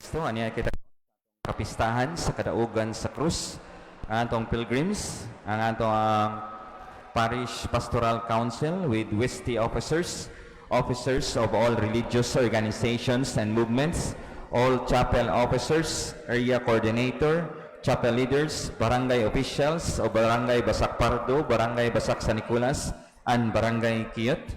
Kristo, aniya kita kapistahan sa kadaugan sa krus. Ang atong pilgrims, ang atong Parish Pastoral Council with WISTI officers, officers of all religious organizations and movements, all chapel officers, area coordinator, chapel leaders, barangay officials of Barangay Basak Pardo, Barangay Basak San Nicolas, and Barangay Kiyot.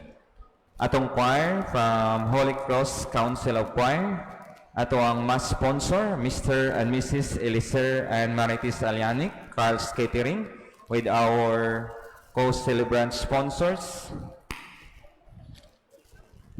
Atong choir from Holy Cross Council of Choir, ato ang mass sponsor, Mr. and Mrs. Eliser and Marites Alianic, Carl's Catering, with our co-celebrant sponsors,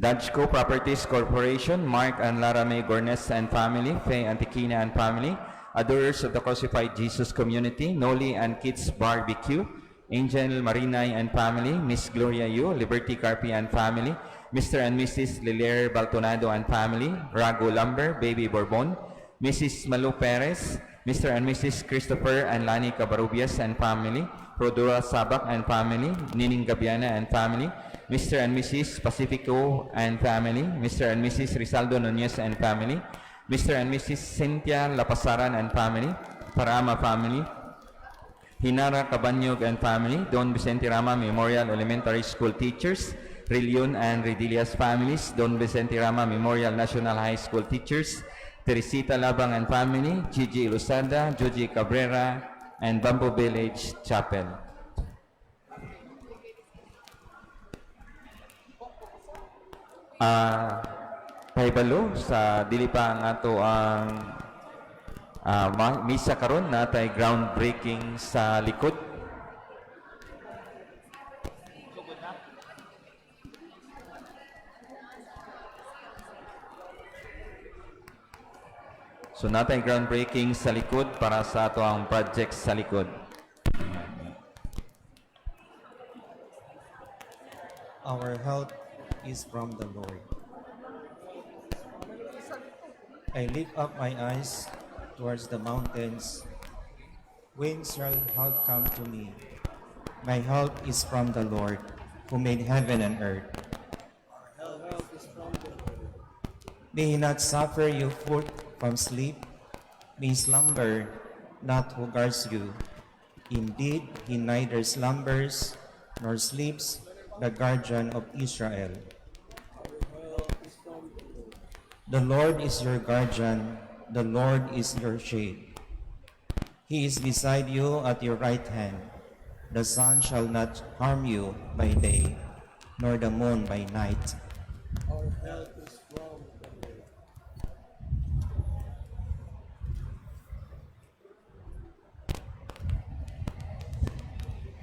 Dutchco Properties Corporation, Mark and Lara May Gornes and family, Faye Antiquina and family, Adorers of the Crucified Jesus Community, Noli and Kids Barbecue, Angel Marinay and family, Miss Gloria Yu, Liberty Carpi and family, Mr. and Mrs. Liler Baltonado and family, Rago Lumber, Baby Bourbon, Mrs. Malu Perez, Mr. and Mrs. Christopher and Lani Cabarubias and family, Rodora Sabak and family, Nining Gabiana and family, Mr. and Mrs. Pacifico and family, Mr. and Mrs. Rizaldo Nunez and family, Mr. and Mrs. Cynthia Lapasaran and family, Parama family, Hinara Cabanyog and family, Don Vicente Rama Memorial Elementary School teachers, Rilion and Redilias families, Don Vicente Rama Memorial National High School teachers, Teresita Labang and family, Gigi Ilusada, Joji Cabrera, and Bamboo Village Chapel. Pahibalo sa dili pa ang ato ang misa karon, natay groundbreaking sa likod. So natay groundbreaking sa likod para sa ato ang project sa likod. Our help is from the Lord. I lift up my eyes towards the mountains. When shall help come to me? My help is from the Lord, who made heaven and earth. May he not suffer you foot from sleep, may slumber not who guards you. Indeed, he neither slumbers nor sleeps, the guardian of Israel. The Lord is your guardian, the Lord is your shade. He is beside you at your right hand. The sun shall not harm you by day, nor the moon by night. Our help is from the Lord.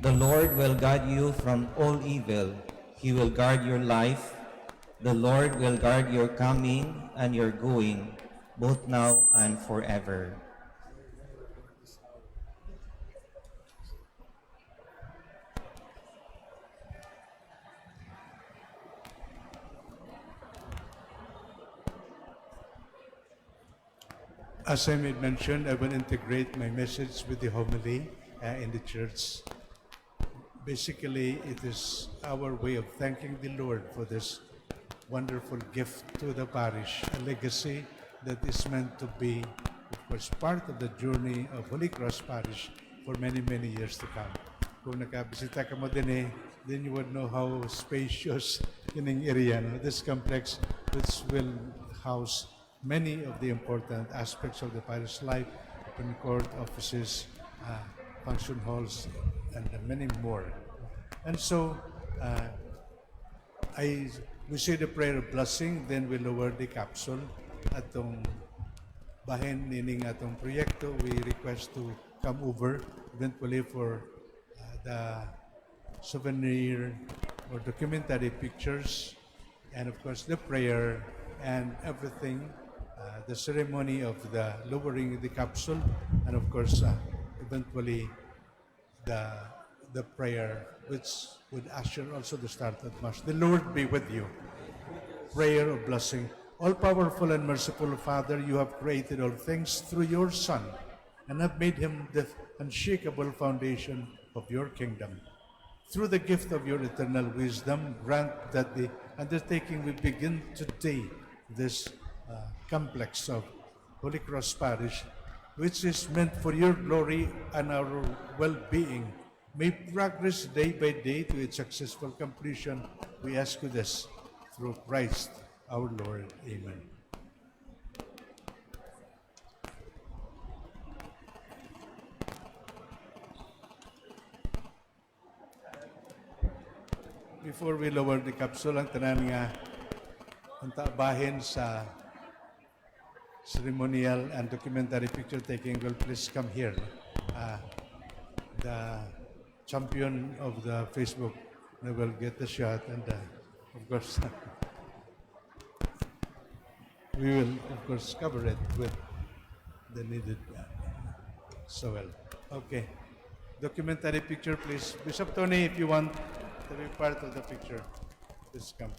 The Lord will guard you from all evil. He will guard your life. The Lord will guard your coming and your going, both now and forever. As I made mention, I will integrate my message with the homily in the church. Basically, it is our way of thanking the Lord for this wonderful gift to the parish, a legacy that is meant to be, of course, part of the journey of Holy Cross Parish for many, many years to come. Kung nakabisita ka mo din eh, then you would know how spacious kining area, no? This complex, which will house many of the important aspects of the parish life, open court, offices, function halls, and many more. And so, we say the prayer of blessing, then we lower the capsule. Atong bahin nining atong proyekto, we request to come over eventually for the souvenir or documentary pictures, and of course the prayer and everything, the ceremony of the lowering the capsule, and of course eventually the prayer which would usher also the start of Mass. The Lord be with you. Prayer of blessing. All-powerful and merciful Father, you have created all things through your Son and have made him the unshakable foundation of your kingdom. Through the gift of your eternal wisdom, grant that the undertaking we begin today, this complex of Holy Cross Parish, which is meant for your glory and our well-being, may progress day by day to its successful completion. We ask you this through Christ our Lord. Amen. Before we lower the capsule, ang tanan nga ang taabahin sa ceremonial and documentary picture taking will please come here. The champion of the Facebook will get the shot and of course we will of course cover it with the needed soil. Okay. Documentary picture, please. Bishop Tony, if you want to be part of the picture, please come.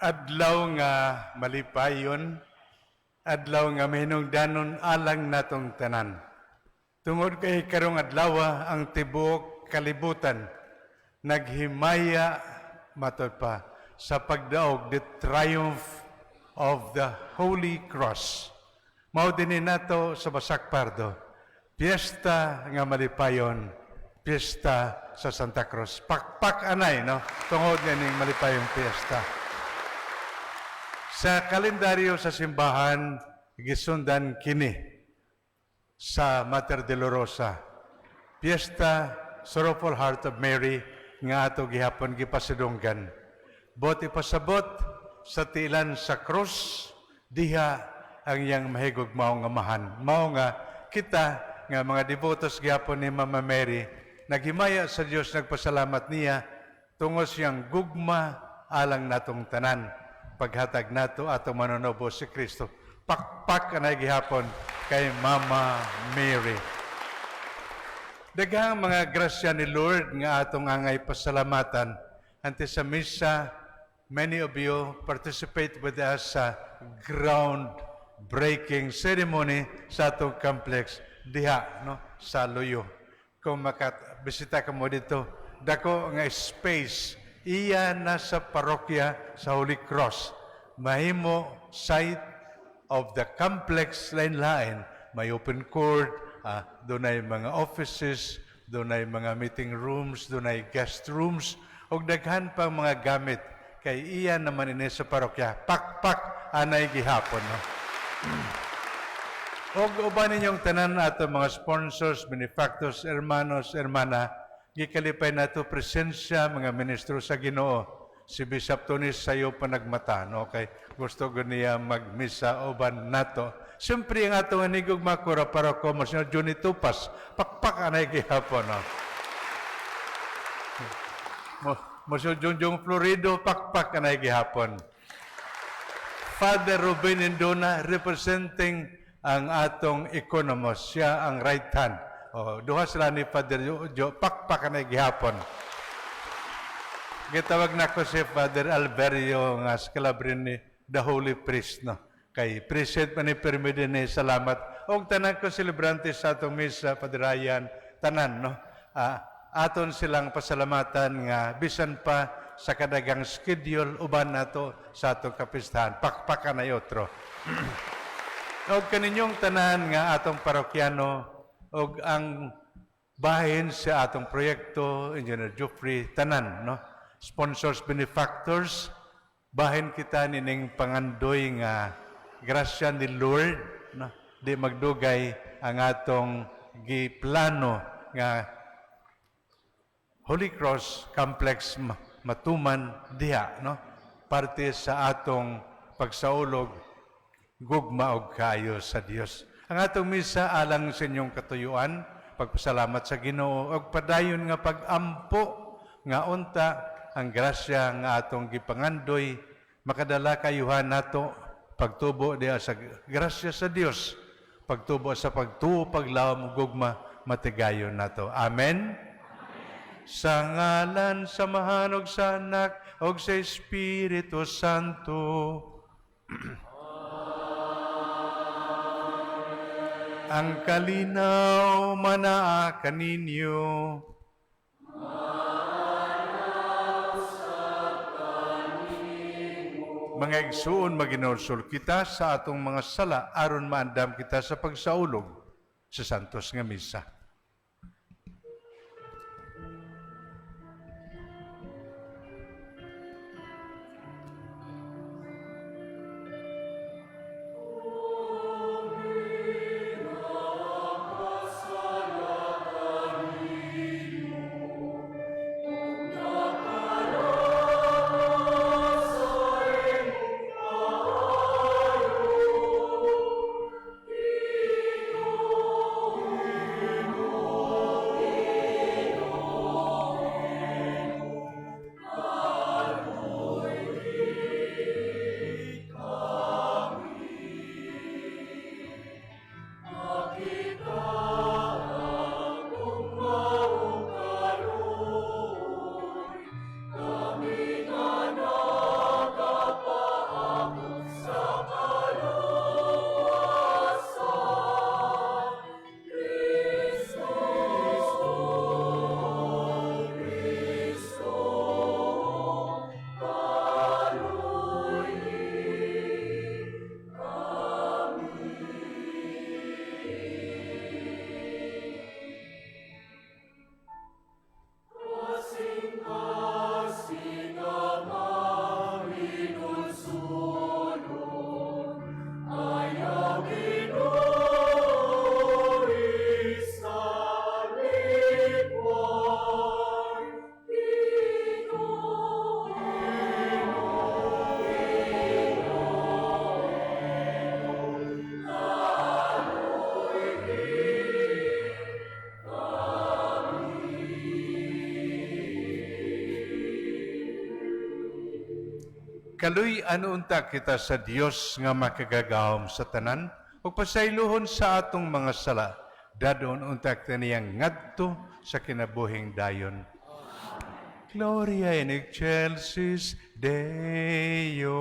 Adlaw nga malipayon, adlaw nga mahinungdanon alang natong tanan. Tungod kay karong adlaw ang tibuok kalibutan naghimaya, matod pa, sa pagdaog, the triumph of the Holy Cross. Mao dinhi nato sa Basak Pardo. Piyesta nga malipayon, piyesta sa Santa Cruz. Pakpak anay, no? Tungod nga ning malipayong piyesta. Sa kalendaryo sa simbahan, gisundan kini sa Mater Dolorosa. Piyesta Sorrowful Heart of Mary nga ato gihapon gipasidunggan. Buot ipasabot sa tiilan sa krus diha ang iyang mahigugmaong Amahan. Mao nga kita nga mga devotos gihapon ni Mama Mary naghimaya sa Dios, nagpasalamat niya tungod siyang gugma alang natong tanan paghatag nato atong Manunubos si Kristo. Pakpak anay gihapon kay Mama Mary. Daghang mga grasya ni Lord nga atong angay pasalamatan. Ante sa misa, many of you participate with us sa ground breaking ceremony sa atong complex diha, no, sa Luyo. Kung makabisita ka mo dito, dako nga space iya na sa parokya sa Holy Cross. Mahimo site of the complex lain-lain. May open court, dunay mga offices, dunay mga meeting rooms, dunay guest rooms, ug daghan pang mga gamit kay iya naman ini sa parokya. Pakpak anay gihapon, no? Og uban ninyong tanan ato mga sponsors, benefactors, hermanos, hermana, gikalipay nato presensya mga ministro sa Ginoo. Si Bishop Tony sayo pa nagmata, no? Kay gusto gud niya magmisa uban nato. Siyempre ang atong anigog makura para ko Monsignor Johnny Tupas, pakpak anay gihapon, no? Monsignor Junjung Florido, pakpak anay gihapon. Father Ruben Indona representing ang atong economist, siya ang right hand. Oh, duha sila ni Father Jo, pakpak anay gihapon. Gitawag nako si Father Alberio nga Scalabrini ni the Holy Priest, no. Kay present man ni permi dinhi, salamat. Og tanan ko celebrante sa atong misa, Father Ryan, tanan, no. Aton silang pasalamatan nga bisan pa sa kadagang schedule uban nato sa atong kapistahan. Pakpakan ay otro. Og kaninyong tanan nga atong parokyano og ang bahin sa atong proyekto, Engineer Geoffrey, tanan, no? Sponsors, benefactors, bahin kita nining pangandoy nga grasya ni Lord, no? Di magdugay ang atong giplano nga Holy Cross Complex matuman diha, no? Parte sa atong pagsaulog gugma og kaayo sa Dios. Ang atong misa alang sa inyong katuyuan, pagpasalamat sa Ginoo ug padayon nga pagampo nga unta ang grasya nga atong gipangandoy makadala kayuhan nato pagtubo diha sa grasya sa Dios, pagtubo sa pagtuo, paglawom ug gugma matigayon nato. Amen. Sa ngalan sa Amahan ug sa Anak ug sa Espiritu Santo. Ang kalinaw manaa kaninyo. Mga igsuon, maginulsol kita sa atong mga sala aron maandam kita sa pagsaulog sa santos nga misa. Kaluy-an unta kita sa Dios nga makagagahom sa tanan ug pasaylohon sa atong mga sala. Dadon unta kita niyang ngadto sa kinabuhing dayon. Gloria in excelsis Deo.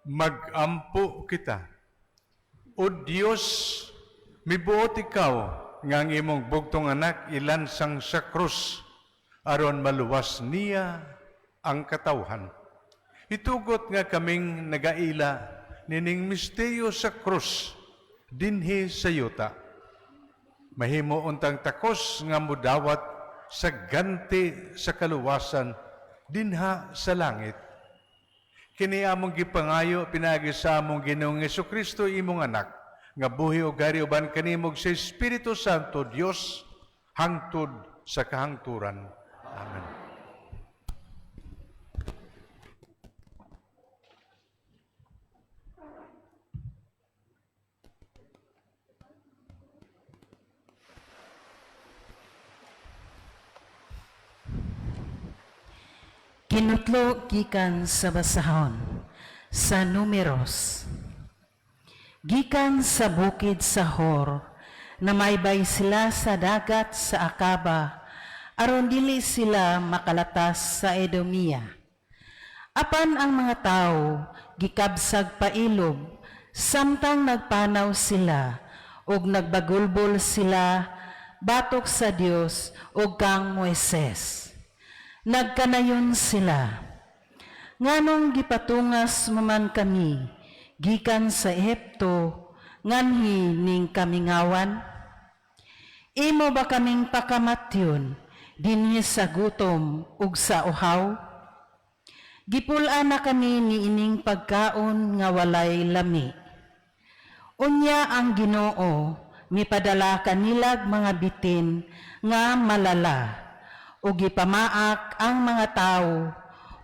Magampo kita. O Dios, mibuot ikaw nga ang imong bugtong anak ilansang sa krus aron maluwas niya ang katawhan. Itugot nga kaming nagaila nining misteryo sa krus dinhi sa yuta. Mahimo untang takos nga mudawat sa ganti sa kaluwasan dinha sa langit. Kini among gipangayo pinaagi sa among Ginoong Kristo, imong anak, nga buhi ug gari uban kanimo sa Espiritu Santo, Dios, hangtod sa kahangturan. Amen. Kinutlo gikan sa basahon sa Numeros. Gikan sa bukid sa Hor, Namaybay sila sa dagat sa Akaba, aron dili sila makalatas sa Edomia. Apan ang mga tao gikabsag pailob samtang nagpanaw sila ug nagbagulbol sila batok sa Dios ug kang Moises. Nagkanayon sila, "Nganong gipatungas mo man kami gikan sa Ehipto nganhi ning kamingawan? Imo ba kaming pakamatyon dinhi sa gutom ug sa uhaw? Gipul-an na kami niining pagkaon nga walay lami." Unya ang Ginoo mipadala kanilag mga bitin nga malala ug gipamaak ang mga tawo,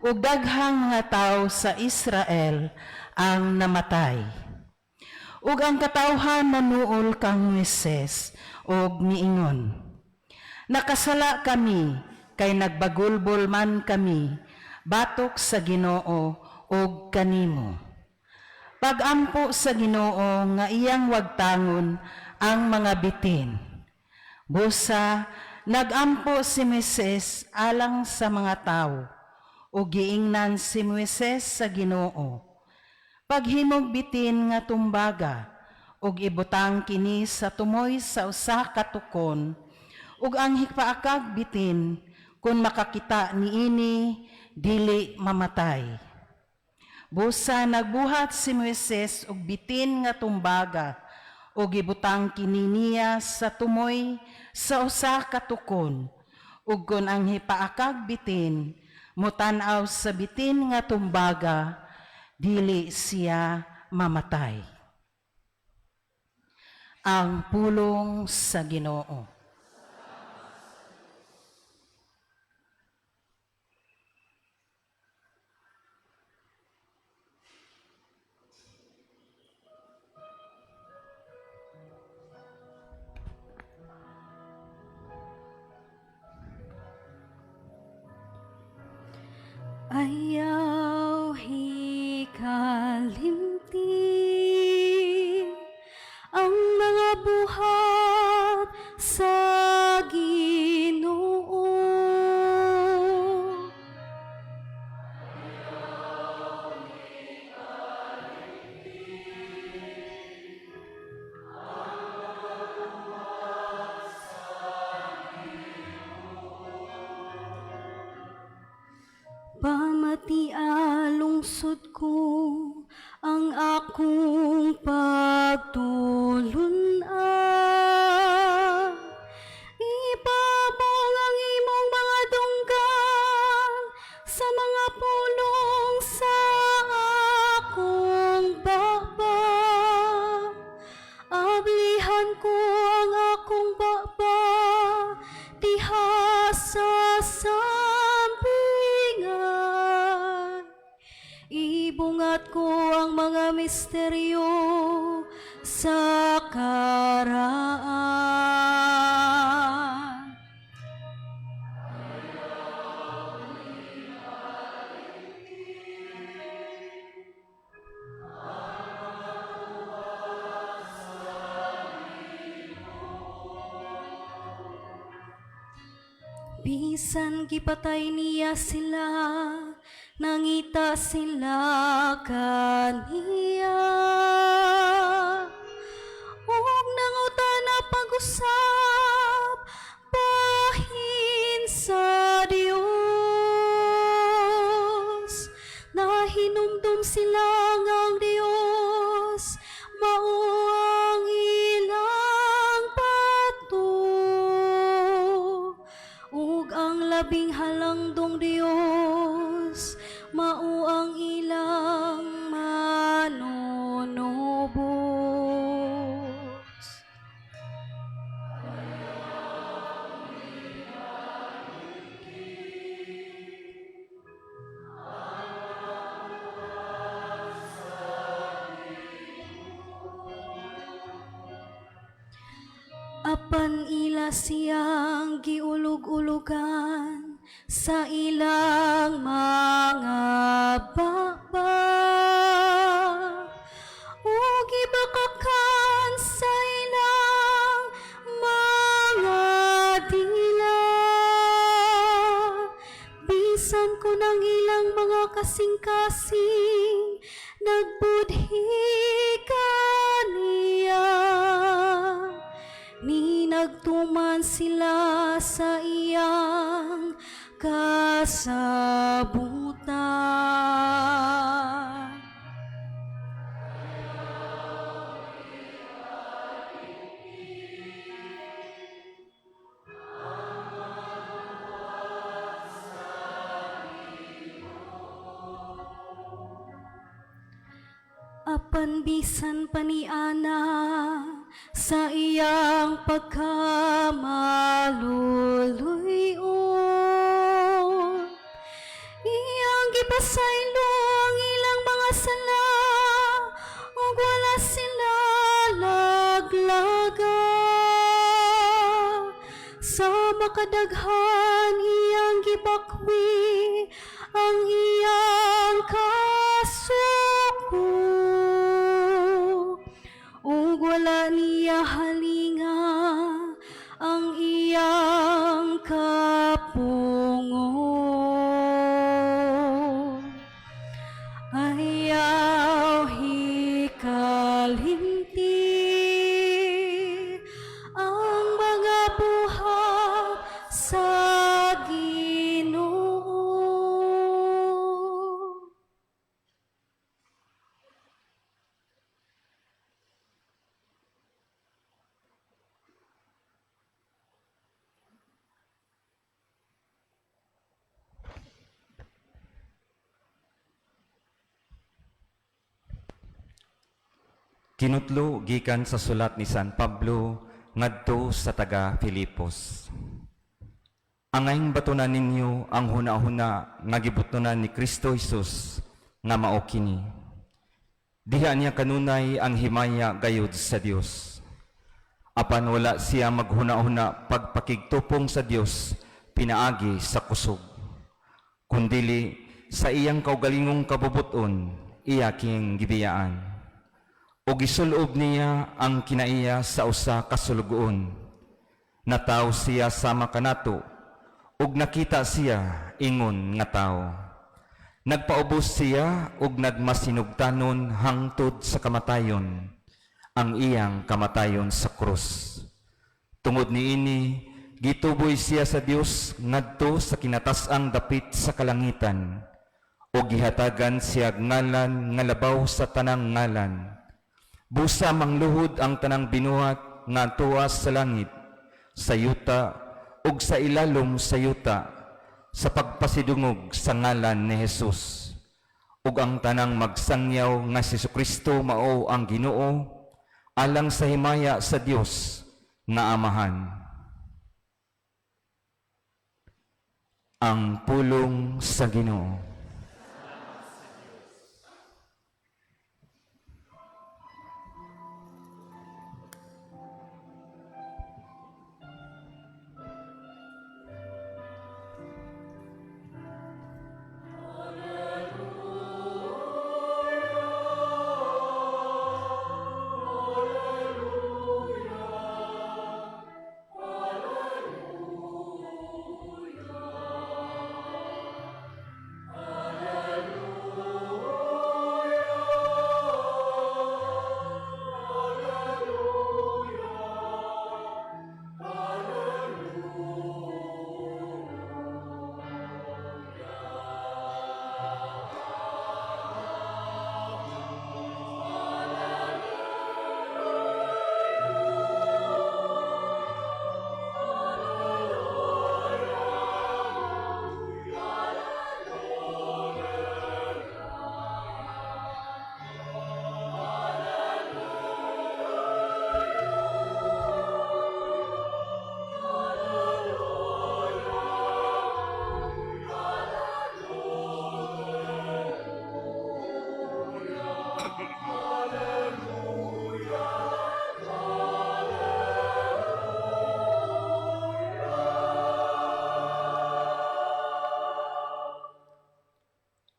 ug daghang mga tawo sa Israel ang namatay. Ug ang katawhan nanuol kang Moises ug miingon, "Nakasala kami kay nagbagulbol man kami batok sa Ginoo ug kanimo. Pagampo sa Ginoo nga iyang wagtangon ang mga bitin." Busa nagampo si Moises alang sa mga tawo ug giingnan si Moises sa Ginoo, "Paghimog bitin nga tumbaga ug ibutang kini sa tumoy sa usa ka tukon, ug ang hipaakag bitin, kun makakita niini, dili mamatay." Busa nagbuhat si Moises og bitin nga tumbaga ug gibutang kini niya sa tumoy sa usa ka tukon, ug kon ang hipaakag bitin motan-aw sa bitin nga tumbaga, dili siya mamatay. Ang pulong sa Ginoo. Ayaw hikalimti ang mga buhat sa Ginoo. Pamatia lungsod ko ang akong pagtulunan. Ipabong ang imong mga dunggan sa mga pulong sa akong baba. Ablihan ko ang akong baba diha sa sampingan. Ibungat ko ang mga misteryo sa karaan. Bisan gipatay niya sila, nangita sila kaniya. Ug nangutana pag-usab bahin sa Dios. Nahinumdum sila nga ang Dios mao ang ilang bato, ug ang labing halangdong Dios mao ang ilang manunubos. Apan ila siyang giulog-ulogan sa ilang mga baba ug gibakakan sa ilang Kasing-kasing nagbudhi kaniya. Ni nagtuman sila sa iyang kasabutan. Apan bisan pa ni ana sa iyang pagkamaluluy-on, iyang gipasaylo ang ilang mga sala ug wala sila laglaga. Sa makadaghan iyang gibakwi ang iyang kasuko ug wala niya halinga ang iyang kapungon. Ayaw hikalimti ang mga buhat sa Ginoo. Kinutlo gikan sa sulat ni San Pablo ngadto sa taga Filipos. Angayng batunan ninyo ang huna-huna nga gibutonan ni Kristo Jesus nga mao kini. Diha niya kanunay ang himaya gayud sa Dios. Apan wala siya maghuna-huna pagpakigtupong sa Dios pinaagi sa kusog. Kundili sa iyang kaugalingong kabubuton iya king gibiyaan. O gisulob niya ang kinaiya sa usa ka sulugoon. Nataw siya sama kanato, ug nakita siya ingon nga tawo. Nagpaubos siya ug nagmasinugtanon hangtod sa kamatayon, ang iyang kamatayon sa krus. Tungod niini, gituboy siya sa Dios ngadto sa kinatas-ang dapit sa kalangitan, ug gihatagan siya ngalan nga labaw sa tanang ngalan. Busa mangluhod ang tanang binuhat nga tuas sa langit, sa yuta ug sa ilalom sa yuta, sa pagpasidungog sa ngalan ni Jesus. Ug ang tanang magsangyaw nga si Kristo mao ang Ginoo, alang sa himaya sa Dios nga Amahan. Ang pulong sa Ginoo.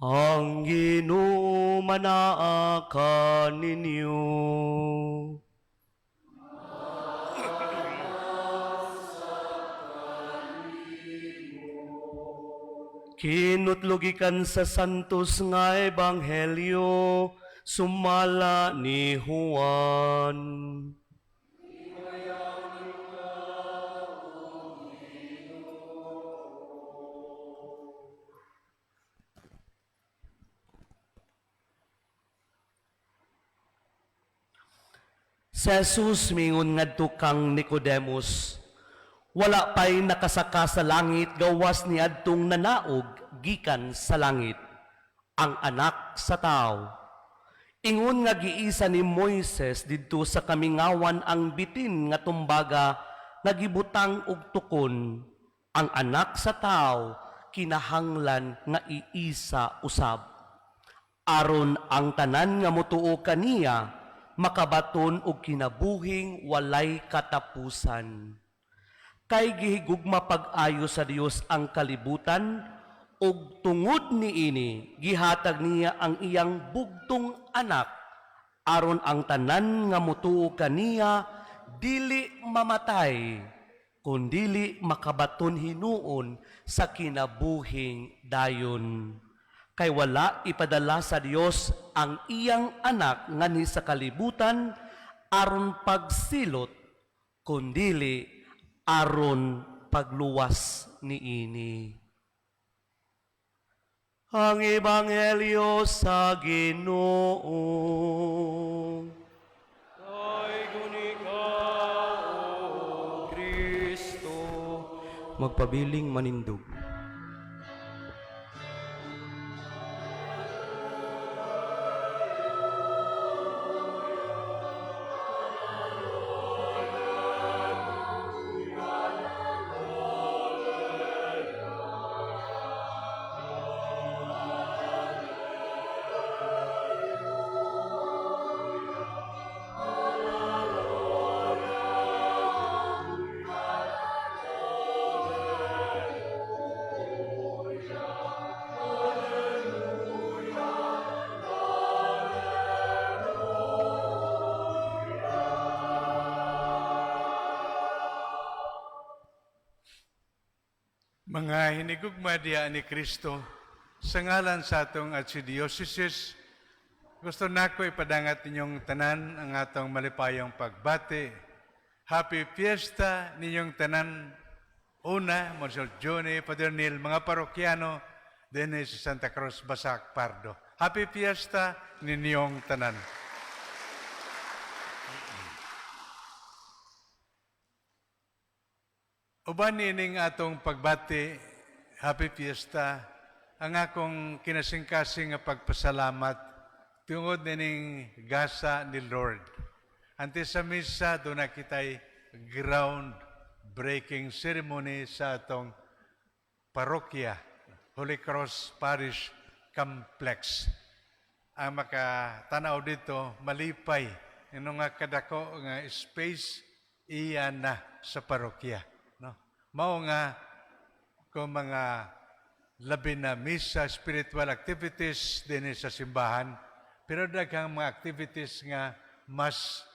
Ang Ginoo manaa kaninyo. Kinutlo gikan sa Santos nga Ebanghelyo sumala ni Juan. Si Jesus mingon ngadto kang Nicodemus, "Wala pa'y nakasaka sa langit gawas ni adtong nanaog gikan sa langit, ang Anak sa Tao. Ingon nga giisa ni Moises didto sa kamingawan ang bitin nga tumbaga nga gibutang og tukon, ang Anak sa Tao kinahanglan nga iisa usab, aron ang tanan nga motuo kaniya makabaton og kinabuhing walay katapusan. Kay gihigugma pag-ayo sa Dios ang kalibutan ug tungod niini gihatag niya ang iyang bugtong Anak, aron ang tanan nga motuo kaniya dili mamatay kundili makabaton hinuon sa kinabuhing dayon. Kay wala ipadala sa Dios ang iyang Anak nganhi sa kalibutan aron pagsilot, kundili aron pagluwas niini." Ang Ebanghelyo sa Ginoo. Daygon ikaw, O Kristo. Magpabiling manindog. Mga hinigugma diha ni Kristo, sa ngalan sa atong Archdiocese, gusto nako ipadangat ninyong tanan ang atong malipayong pagbati. Happy Fiesta ninyong tanan. Una, Monsignor Johnny, Father Neil, mga parokyano, dinhi sa Santa Cruz, Basak, Pardo. Happy Fiesta ninyong tanan. Uban nining atong pagbati, Happy Fiesta, ang akong kinasingkasing nga pagpasalamat tungod nining gasa ni Lord. Antes sa misa, duna kitay ground breaking ceremony sa atong parokya, Holy Cross Parish Complex. Ang makatanaw dito, malipay. Ino nga kadako nga space, iya na sa parokya. No? Mao nga kung mga labi na misa, spiritual activities din sa simbahan, pero daghang mga activities nga mas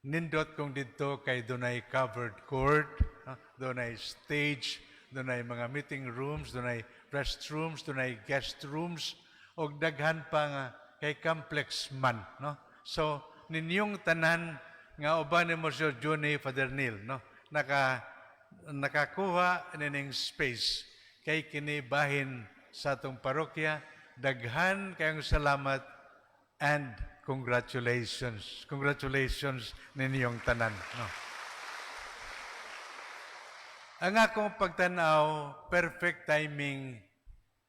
nindot kung didto kay dunay covered court, no? Dunay stage, dunay mga meeting rooms, dunay restrooms, dunay guest rooms, og daghan pa nga kay complex man, no? So ninyong tanan nga uban ni Monsignor Johnny, Father Neil, no? Nakakuha nining space kay kini bahin sa atong parokya. Daghan kayong salamat and congratulations. Congratulations ninyong tanan, no? Ang akong pagtanaw, perfect timing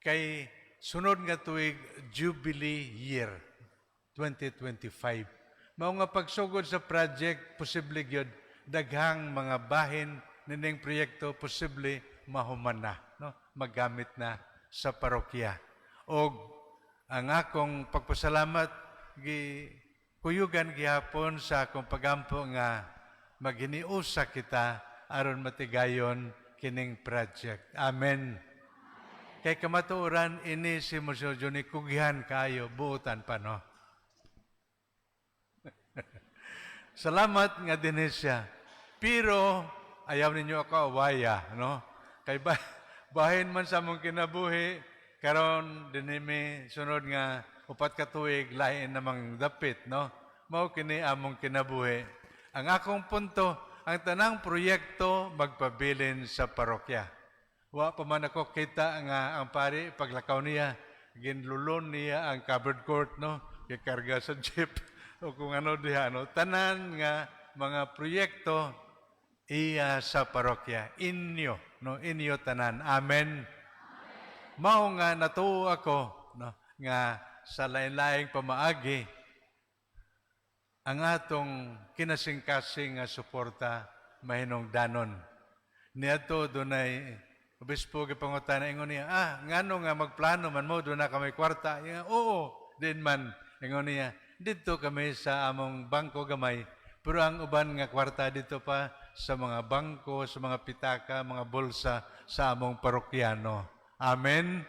kay sunod nga tuig Jubilee Year 2025. Mao nga pagsugod sa project, posible gyud daghang mga bahin nining proyekto posible mahuman na, no? Magamit na sa parokya. Og ang akong pagpasalamat gi kuyugan gihapon sa akong pagampo nga maghiniusa kita aron matigayon kining project. Amen. Kay kamatuoran ini si Monsignor Johnny kugyan kayo buotan pa, no. Salamat nga dinhi siya. Pero ayaw ninyo ako awaya, no? Kay ba, Bahin man sa among kinabuhi, karon dinhi sunod nga 4 ka tuig lain namang dapit, no? Mao kini among kinabuhi. Ang akong punto, ang tanang proyekto magpabilin sa parokya. Wa pa man ako kita nga ang pari paglakaw niya, ginlulon niya ang covered court, no? Gikarga sa jeep o kung ano diha, no? Tanan nga mga proyekto iya sa parokya. Inyo, no? Inyo tanan. Amen. Mao nga natuo ako, no, nga sa lain-laing pamaagi ang atong kinasingkasing nga suporta mahinungdanon. Niadto dunay obispo gipangutana, ingon niya, "Ah, ngano nga magplano man mo, duna kami kwarta?" Ingon, "Oo, din man." Ingon niya, "Didto kami sa among bangko gamay, pero ang uban nga kwarta dito pa sa mga bangko, sa mga pitaka, mga bulsa sa among parokyano." Amen.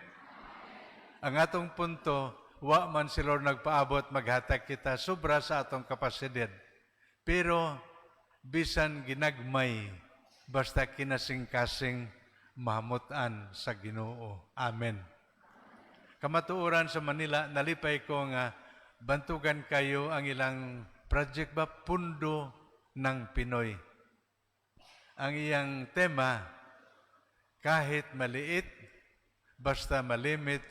Ang atong punto, wa man si Lord nagpaabot maghatag kita sobra sa atong kapasidad. Pero bisan ginagmay, basta kinasingkasing mahamutan sa Ginoo. Amen. Kamatuoran sa Manila, nalipay ko nga bantugan kayo ang ilang project ba, Pundo ng Pinoy. Ang iyang tema, kahit maliit, basta malimit,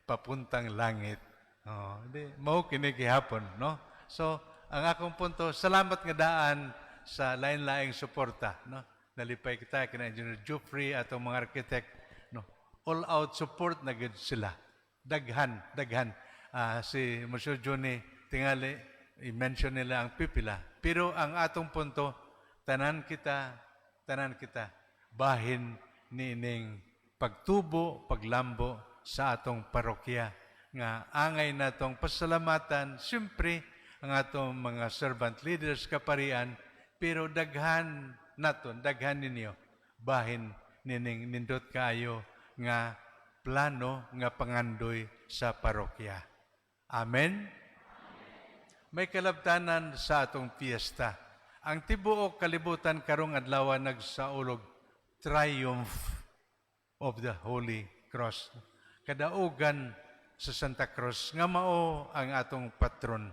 papuntang langit. Oh, di, mao kini gihapon, no? So, ang akong punto, salamat nga daan sa lain-laing suporta, no? Nalipay kita kina Engineer Geoffrey at ang mga architect, no? All out support na gid sila. Daghan, daghan. Ah, si Monsieur Johnny tingali i-mention nila ang pipila. Pero ang atong punto, tanan kita bahin niining pagtubo, paglambo sa atong parokya nga angay natong pasalamatan, siyempre ang atong mga servant leaders, kaparian, pero daghan naton, daghan ninyo bahin nining nindot kayo nga plano nga pangandoy sa parokya. Amen. May kalabtanan sa atong fiesta. Ang tibuok kalibutan karong adlaw nagsaulog Triumph of the Holy Cross. Kadaugan sa Santa Cruz nga mao ang atong patron.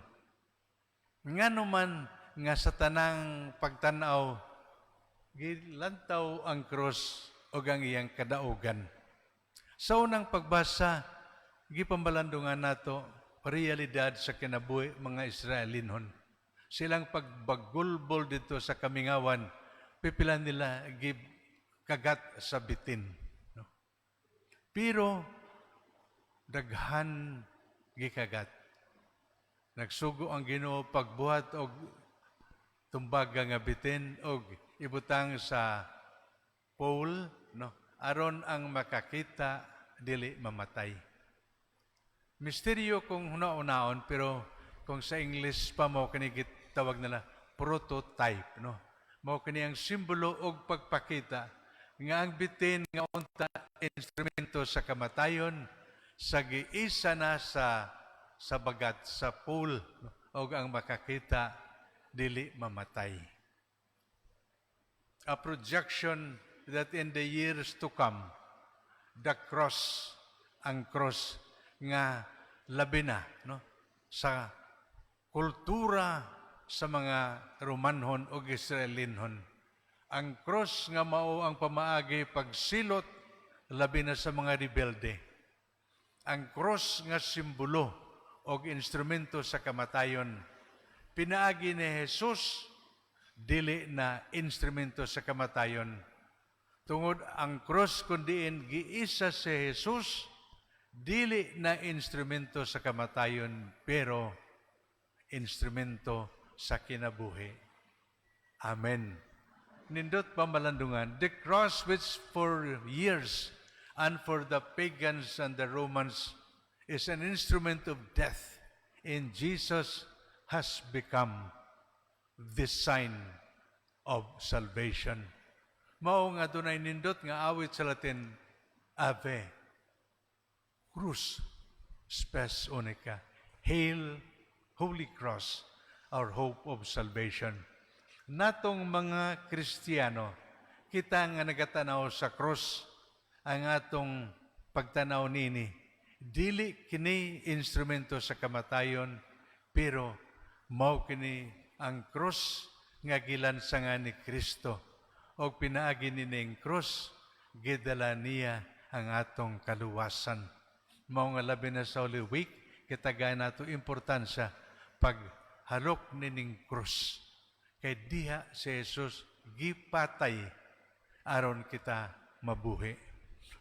Ngano man nga sa tanang pagtan-aw gilantaw ang cross ug ang iyang kadaugan? Sa unang pagbasa, gipambalandungan nato realidad sa kinabuhi mga Israelinhon. Silang pagbagulbol dito sa kamingawan, pipila nila kagat sa bitin. No? Pero daghan gikagat. Nagsugo ang Ginoo pagbuhat og tumbaga nga bitin og ibutang sa pole, no, aron ang makakita dili mamatay. Misteryo kung huna-unaon, pero kung sa English pa mo kini tawag nila prototype, no? Mao kini ang simbolo og pagpakita nga ang bitin nga unta instrumento sa kamatayon sa giisa na sa bagat sa pole, no? Og ang makakita dili mamatay. A projection that in the years to come, the cross, ang cross nga labi na, no, sa kultura sa mga Romanhon o Israelinhon. Ang cross nga mao ang pamaagi pagsilot labi na sa mga rebelde. Ang cross nga simbolo og instrumento sa kamatayon, pinaagi ni Jesus dili na instrumento sa kamatayon. Tungod ang cross kun diin giisa si Jesus dili na instrumento sa kamatayon pero instrumento sa kinabuhi. Amen. Nindot pamalandungan, the cross which for years and for the pagans and the Romans is an instrument of death, in Jesus has become the sign of salvation. Mao nga dunay nindot nga awit sa Latin, Ave, Crux, Spes Unica. Hail, Holy Cross, our hope of salvation. Natong mga Kristiyano, kita nga nagatanaw sa cross, Ang atong pagtanaw nini, dili kini instrumento sa kamatayon, pero mao kini ang krus nga gilansangan ni Kristo. Og pinaagi nining krus, gidala niya ang atong kaluwasan. Mao nga labi na sa Holy Week, kitagaan nato importansya paghalok nining krus. Kay diha si Jesus gipatay aron kita mabuhi.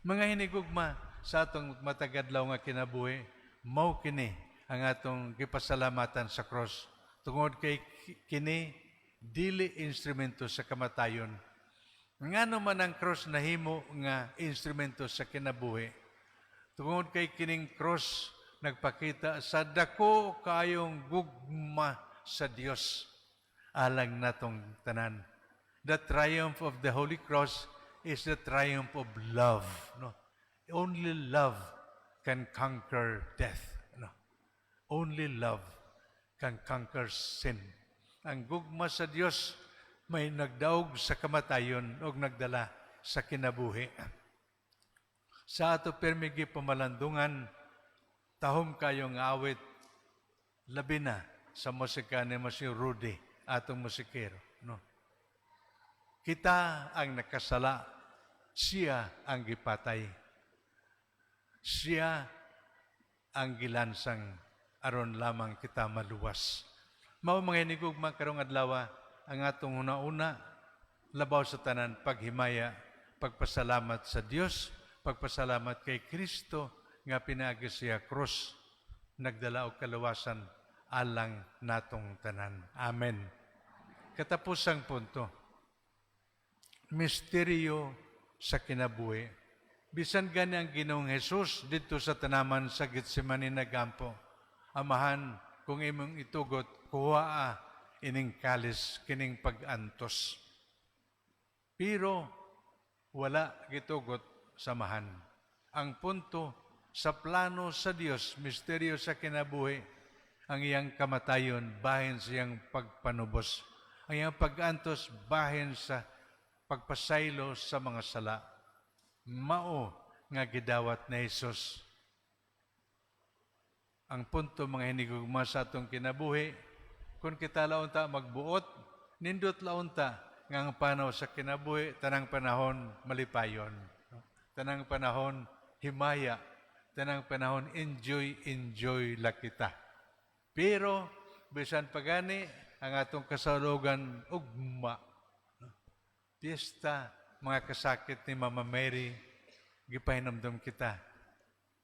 Mga hinigugma, sa atong matagadlaw nga kinabuhi, mao kini ang atong gipasalamatan sa cross. Tungod kay kini dili instrumento sa kamatayon. Ngano man ang cross nahimo nga instrumento sa kinabuhi? Tungod kay kining cross nagpakita sa dako kaayong gugma sa Dios alang natong tanan. The triumph of the Holy Cross is the triumph of love. No? Only love can conquer death. No? Only love can conquer sin. Ang gugma sa Dios may nagdaog sa kamatayon o nagdala sa kinabuhi. Sa ato permi pamalandungan, tahom kayong awit, labi na sa musika ni Monsignor Rudy, atong musikero. No? Kita ang nakasala, siya ang gipatay. Siya ang gilansang aron lamang kita maluwas. Mao, mga hinigugma, karong adlaw ang atong una-una, labaw sa tanan, paghimaya, pagpasalamat sa Dios, pagpasalamat kay Kristo nga pinaagi siya krus nagdala og kaluwasan alang natong tanan. Amen. Katapusang punto. Misteryo sa kinabuhi. Bisan gani ang Ginoong Hesus didto sa tanaman sa Getsemani nagampo, "Amahan, kung imong itugot, kuhaa ining kalis, kining pag-antos." Pero wala gitugot sa Amahan. Ang punto sa plano sa Dios, misteryo sa kinabuhi, ang iyang kamatayon bahin sa iyang pagpanubos. Ang iyang pag-antos bahin sa pagpasaylo sa mga sala. Mao nga gidawat ni Jesus. Ang punto, mga hinigugma, sa atong kinabuhi, kung kita launta magbuot, nindot launta nga ang panaw sa kinabuhi, tanang panahon malipayon. Tanang panahon himaya, tanang panahon enjoy, enjoy la kita. Pero, bisan pagani, ang atong kasalogan, ugma. Piyesta, mga kasakit ni Mama Mary, gipahinumdum kita,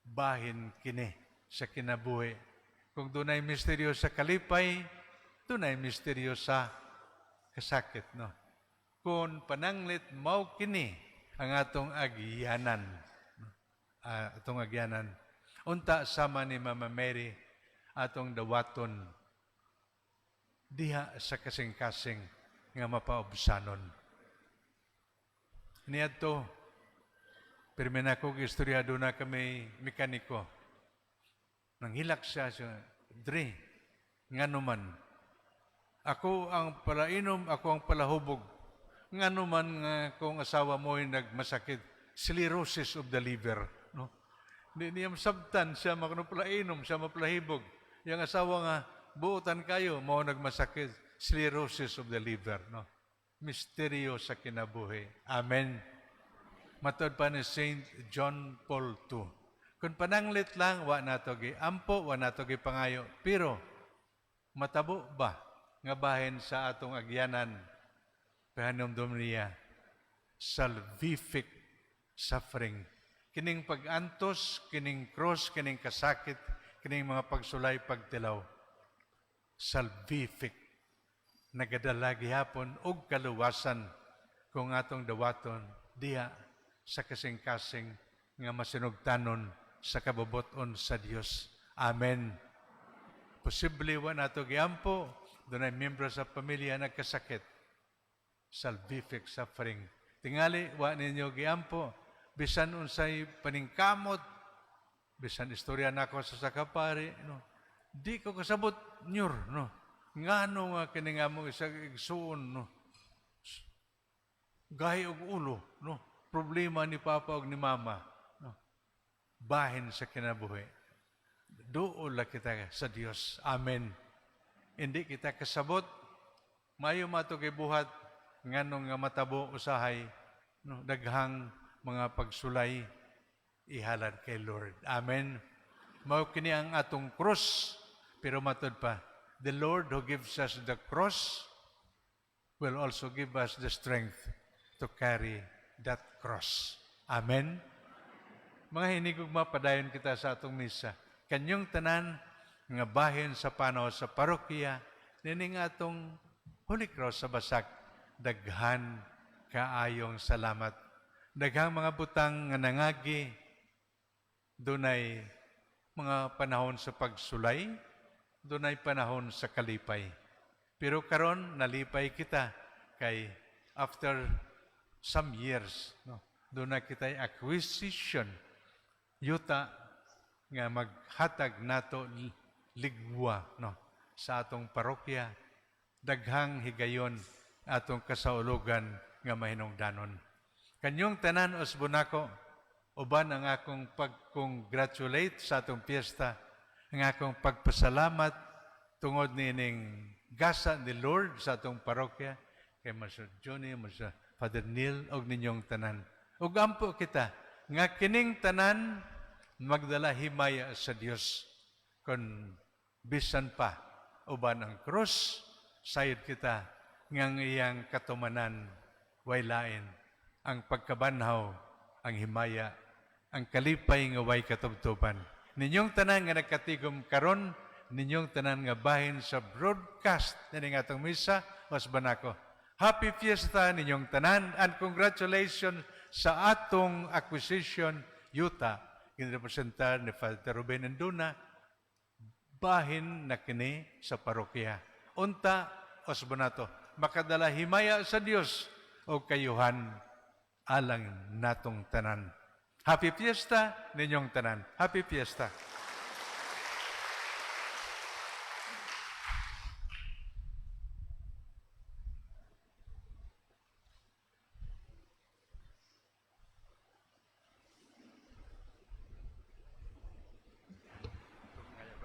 bahin kini sa kinabuhi. Kung dunay misteryo sa kalipay, dunay misteryo sa kasakit, no? Kung pananglit mao kini ang atong agyanan. No? Atong agyanan. Unta sama ni Mama Mary, atong dawaton diha sa kasing-kasing nga mapaubsanon. Niadto, pirmi na ko istorya, na kami mekaniko. Nanghilak siya, "Dre, ngano man, ako ang palainom, ako ang palahubog. Ngano man nga kung asawa mo ay nagmasakit, sclerosis of the liver." No? Di niya masabtan siya makuno palainom, siya mapalahibog. Yang asawa nga, buotan kayo, mao nagmasakit, sclerosis of the liver. No? Misteryo sa kinabuhi. Amen. Matod pa ni Saint John Paul II, kung pananglit lang, wa nato gi ampo, wa nato gi pangayo. Pero, matabo ba nga bahin sa atong agyanan? Pahanumdum niya, salvific suffering. Kining pag-antos, kining cross, kining kasakit, kining mga pagsulay, pagtilaw. Salvific. Nagadala gihapon og kaluwasan kung atong dawaton diha sa kasing-kasing nga masinugtanon sa kabubuton sa Dios. Amen. Posible wa nato giampo, dunay miyembro sa pamilya nagkasakit. Salvific suffering. Tingali wa ninyo giampo, bisan unsay paningkamot, bisan istorya nako sa sakapari, no. Di ko kasabot nyur, no. Ngano nga kini nga mo isa igsuon, no. Gahi og ulo, no. Problema ni papa ug ni mama, no? Bahin sa kinabuhi. Duol la kita sa Dios. Amen. Hindi kita kasabot, mayo mato kay buhat nganong nga matabo usahay, no, daghang mga pagsulay ihalad kay Lord. Amen. Mao kini ang atong krus, pero matud pa, the Lord who gives us the cross will also give us the strength to carry that cross. Amen. Mga hinigugma, padayon kita sa atong misa. Kanyong tanan nga bahin sa panaw sa parokya, nining atong Holy Cross sa Basak, daghan kaayong salamat. Daghang mga butang nga nangagi, dunay mga panahon sa pagsulay, dunay panahon sa kalipay. Pero karon nalipay kita kay after some years, no, dunay kita'y acquisition yuta nga maghatag nato ligwa, no, sa atong parokya, daghang higayon atong kasaulogan nga mahinungdanon. Kanyong tanan usbon nako, uban ang akong pag-congratulate sa atong piyesta, ang akong pagpasalamat tungod niining gasa ni Lord sa atong parokya kay Master Johnny, Master Father Neil og ninyong tanan. Ug ampo kita nga kining tanan magdala himaya sa Dios kon bisan pa uban ang krus, sayod kita nga ang iyang katumanan way lain ang pagkabanhaw, ang himaya, ang kalipay nga way katubtuban. Ninyong tanan nga nagkatigom karon, ninyong tanan nga bahin sa broadcast nining atong misa, usbon nako. Happy Fiesta ninyong tanan and congratulations sa atong acquisition yuta ginrepresentar ni Father Ruben Enduna, bahin na kini sa parokya. Unta, usbon nato, makadala himaya sa Dios o kayuhan alang natong tanan. Happy Fiesta ninyong tanan. Happy Fiesta.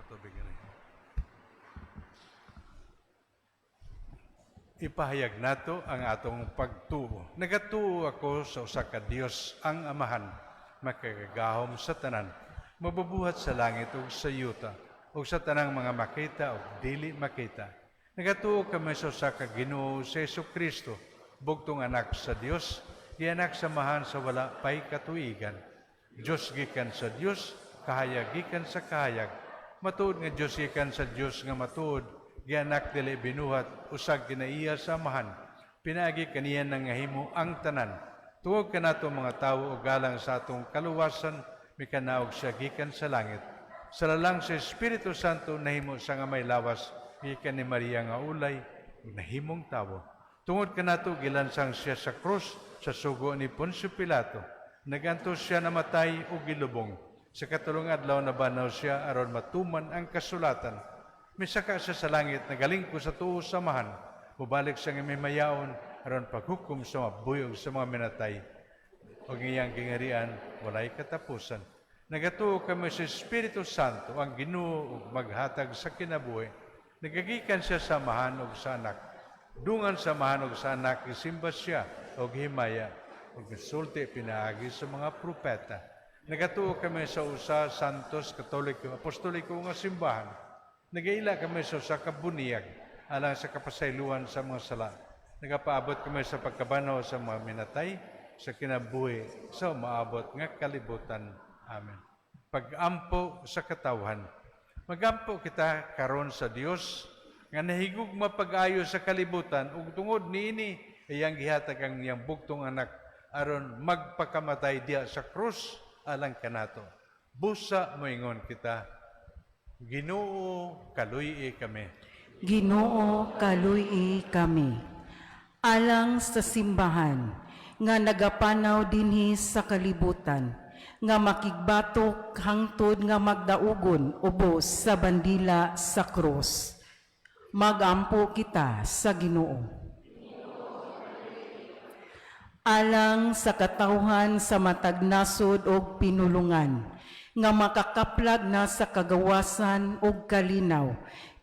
Tubig ini. Ipahayag nato ang atong pagtuo. Nagatuo ako sa usa ka Dios, ang Amahan, makagagahom sa tanan, mabubuhat sa langit ug sa yuta, ug sa tanang mga makita ug dili makita. Nagatuo kami sa usa ka Ginoo sa Kristo, bugtong anak sa Dios, gianak sa Amahan sa wala pay katuigan. Dios gikan sa Dios, kahayag gikan sa kahayag. Matuod nga Dios gikan sa Dios nga matuod, gianak dili binuhat, usag kinaiya sa Amahan. Pinaagi kaniya nangahimo ang tanan. Tuog kanato mga tawo ug alang sa atong kaluwasan, mikanaog siya gikan sa langit. Sa lalang sa Espiritu Santo nahimo siya nga may lawas, gikan ni Maria nga ulay, ug nahimong tawo. Tungod kanato gilansang siya sa krus sa sugo ni Poncio Pilato. Nagantos siya namatay ug gilubong. Sa katulong adlaw nabanhaw siya aron matuman ang kasulatan. Misaka siya sa langit, nagalingkod sa tuo sa Amahan. Mubalik siya nga mimayaon aron paghukom sa mga buhi ug sa mga minatay. Ug iyang gingarian walay katapusan. Nagatuo kami sa Espiritu Santo, ang Ginoo ug maghatag sa kinabuhi. Nagagikan siya sa Amahan ug sa Anak. Dungan sa Amahan ug sa Anak, isimba siya og himaya ug gisulti pinaagi sa mga propeta. Nagatuo kami sa usa Santos Katoliko Apostoliko nga simbahan. Nagaila kami sa usa ka buniyag alang sa kapasayloan sa mga sala. Nagapaabot kami sa pagkabanhaw sa mga minatay sa kinabuhi sa umaabot nga kalibutan. Amen. Pagampo sa katawhan. Magampo kita karon sa Dios nga nahigugma pag-ayo sa kalibutan ug tungod niini iyang gihatag ang iyang bugtong anak aron magpakamatay diha sa krus alang kanato. Busa moingon kita, Ginoo, kaluy kami. Ginoo, kaluy kami. Alang sa simbahan nga nagapanaw dinhi sa kalibutan, nga makigbatok hangtod nga magdaugon ubos sa bandila sa krus. Magampo kita sa Ginoo. Alang sa katawhan sa matag nasod og pinulungan, nga makakaplag na sa kagawasan og kalinaw,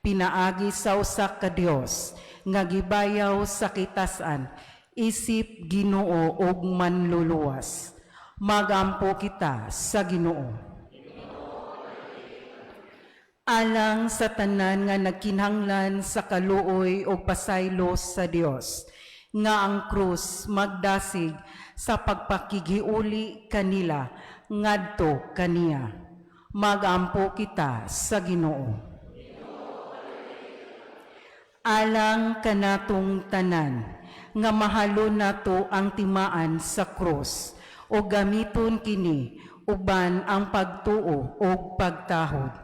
pinaagi sa usa ka Dios nga gibayaw sa kitasan, isip Ginoo og manluluwas. Magampo kita sa Ginoo. Alang sa tanan nga nagkinahanglan sa kaluoy o pasaylo sa Dios, nga ang krus magdasig sa pagpakighiuli kanila ngadto kaniya. Magampo kita sa Ginoo. Alang kanatong tanan nga mahalon nato ang timaan sa krus o gamiton kini uban ang pagtuo o pagtahod.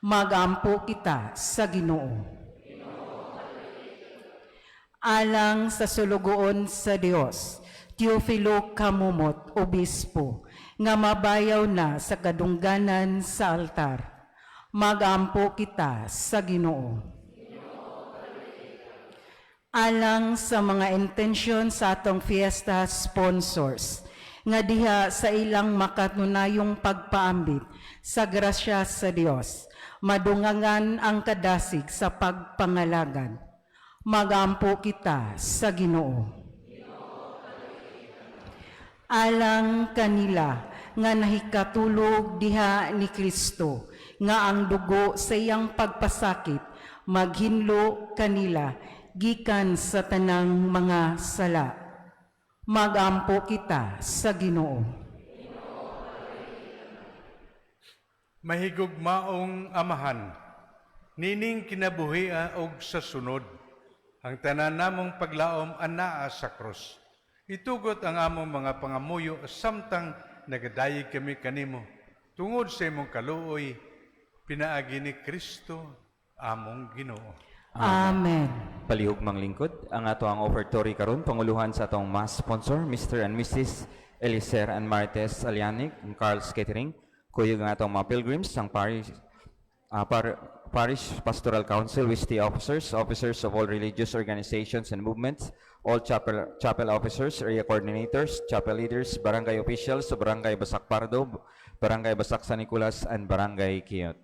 Magampo kita sa Ginoo. Alang sa sulugoon sa Dios, Teofilo Camomot, Obispo, nga mabayaw na sa kadungganan sa altar. Magampo kita sa Ginoo. Alang sa mga intensyon sa atong fiesta sponsors, nga diha sa ilang makatunayong pagpaambit sa grasya sa Dios, madungangan ang kadasig sa pagpangalagad. Magampo kita sa Ginoo. Alang kanila nga nahikatulog diha ni Kristo, nga ang dugo sa iyang pagpasakit maghinlo kanila gikan sa tanang mga sala. Magampo kita sa Ginoo. Mahigugmaong Amahan, nining kinabuhia og sa sunod, ang tanan namong paglaom anaa sa krus. Itugot ang among mga pangamuyo samtang nagadayeg kami kanimo tungod sa imong kaluoy, pinaagi ni Kristo among Ginoo. Amen. Palihog manglingkod, ang ato ang offertory karon panguluhan sa atong mass sponsor, Mr. and Mrs. Elicer and Marites Alianic, ang Carl's Catering, kuyog ang atong mga pilgrims, ang Parish Pastoral Council, with the officers, officers of all religious organizations and movements, all chapel officers, area coordinators, chapel leaders, barangay officials, Barangay Basak Pardo, Barangay Basak San Nicolas, and Barangay Quiyot.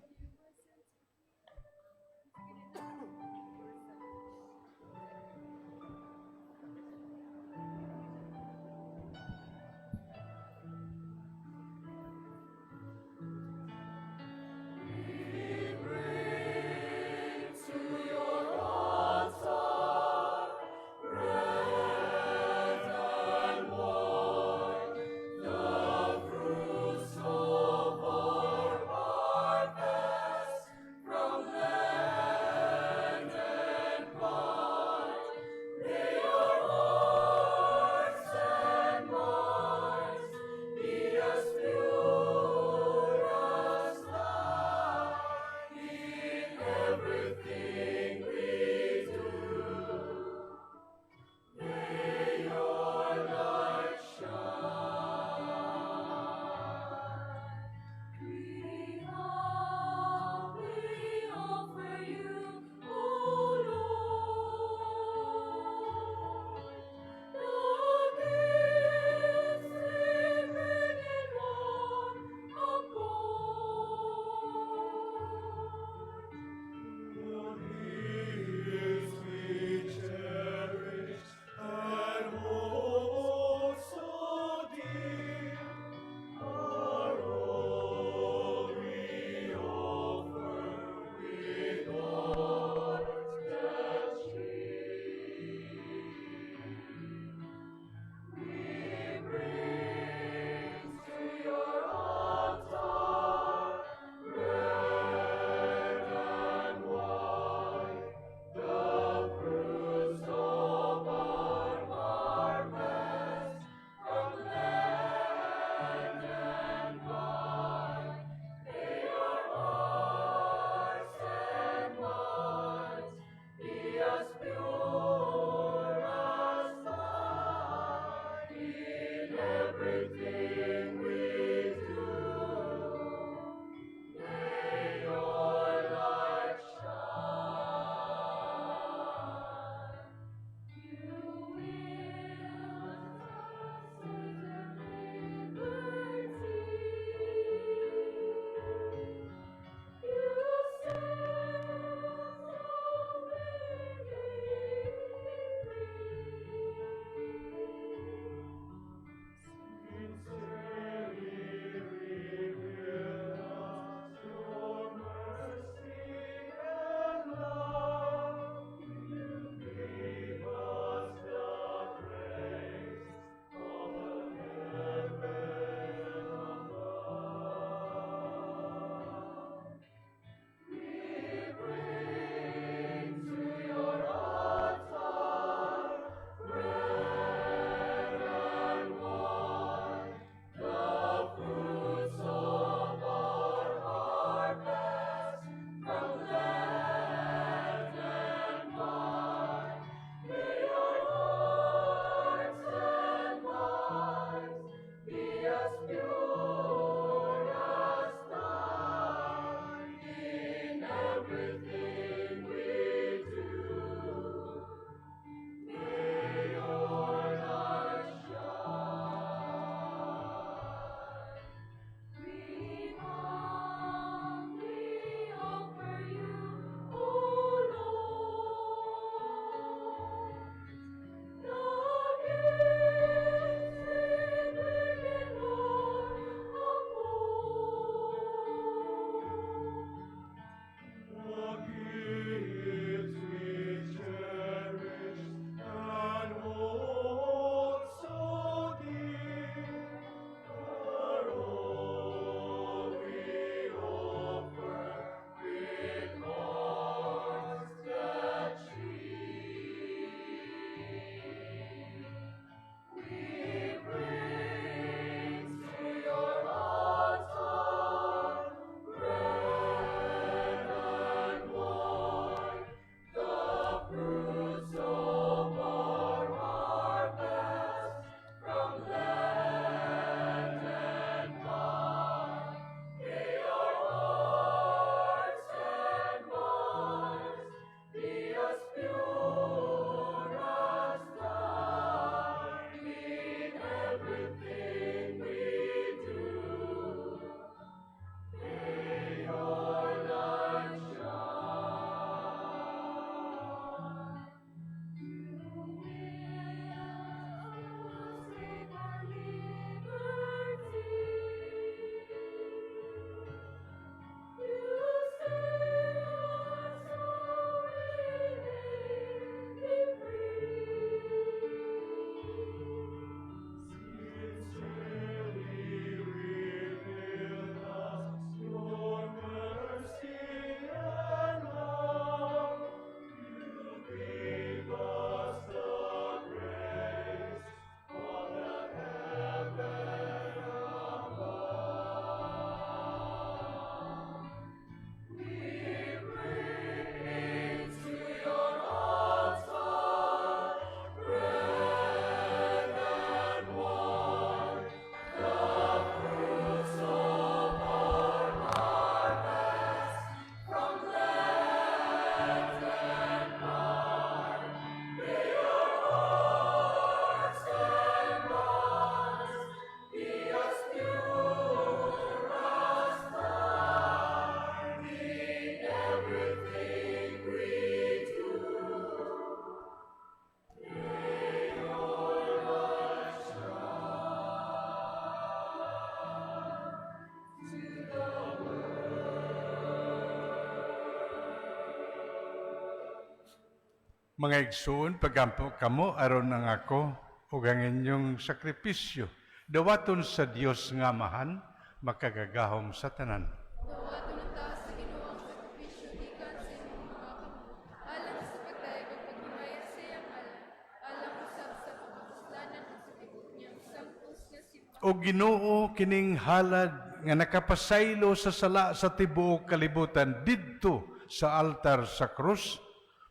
Mga igsoon, pagampo kamo aron ang ako ug ang inyong sakripisyo dawaton sa Dios nga Amahan, makagagahom sa tanan. Dawaton ang taas sa Ginoo ang sakripisyo gikan sa imong mga kamot, alang sa pagdayeg ug paghimaya sa iyang ngalan, alang usab sa pagkapuslanan ug sa tibuok niyang sampos nga simbahan. O Ginoo, kining halad nga nakapasaylo sa sala sa tibuok kalibutan didto sa altar sa krus,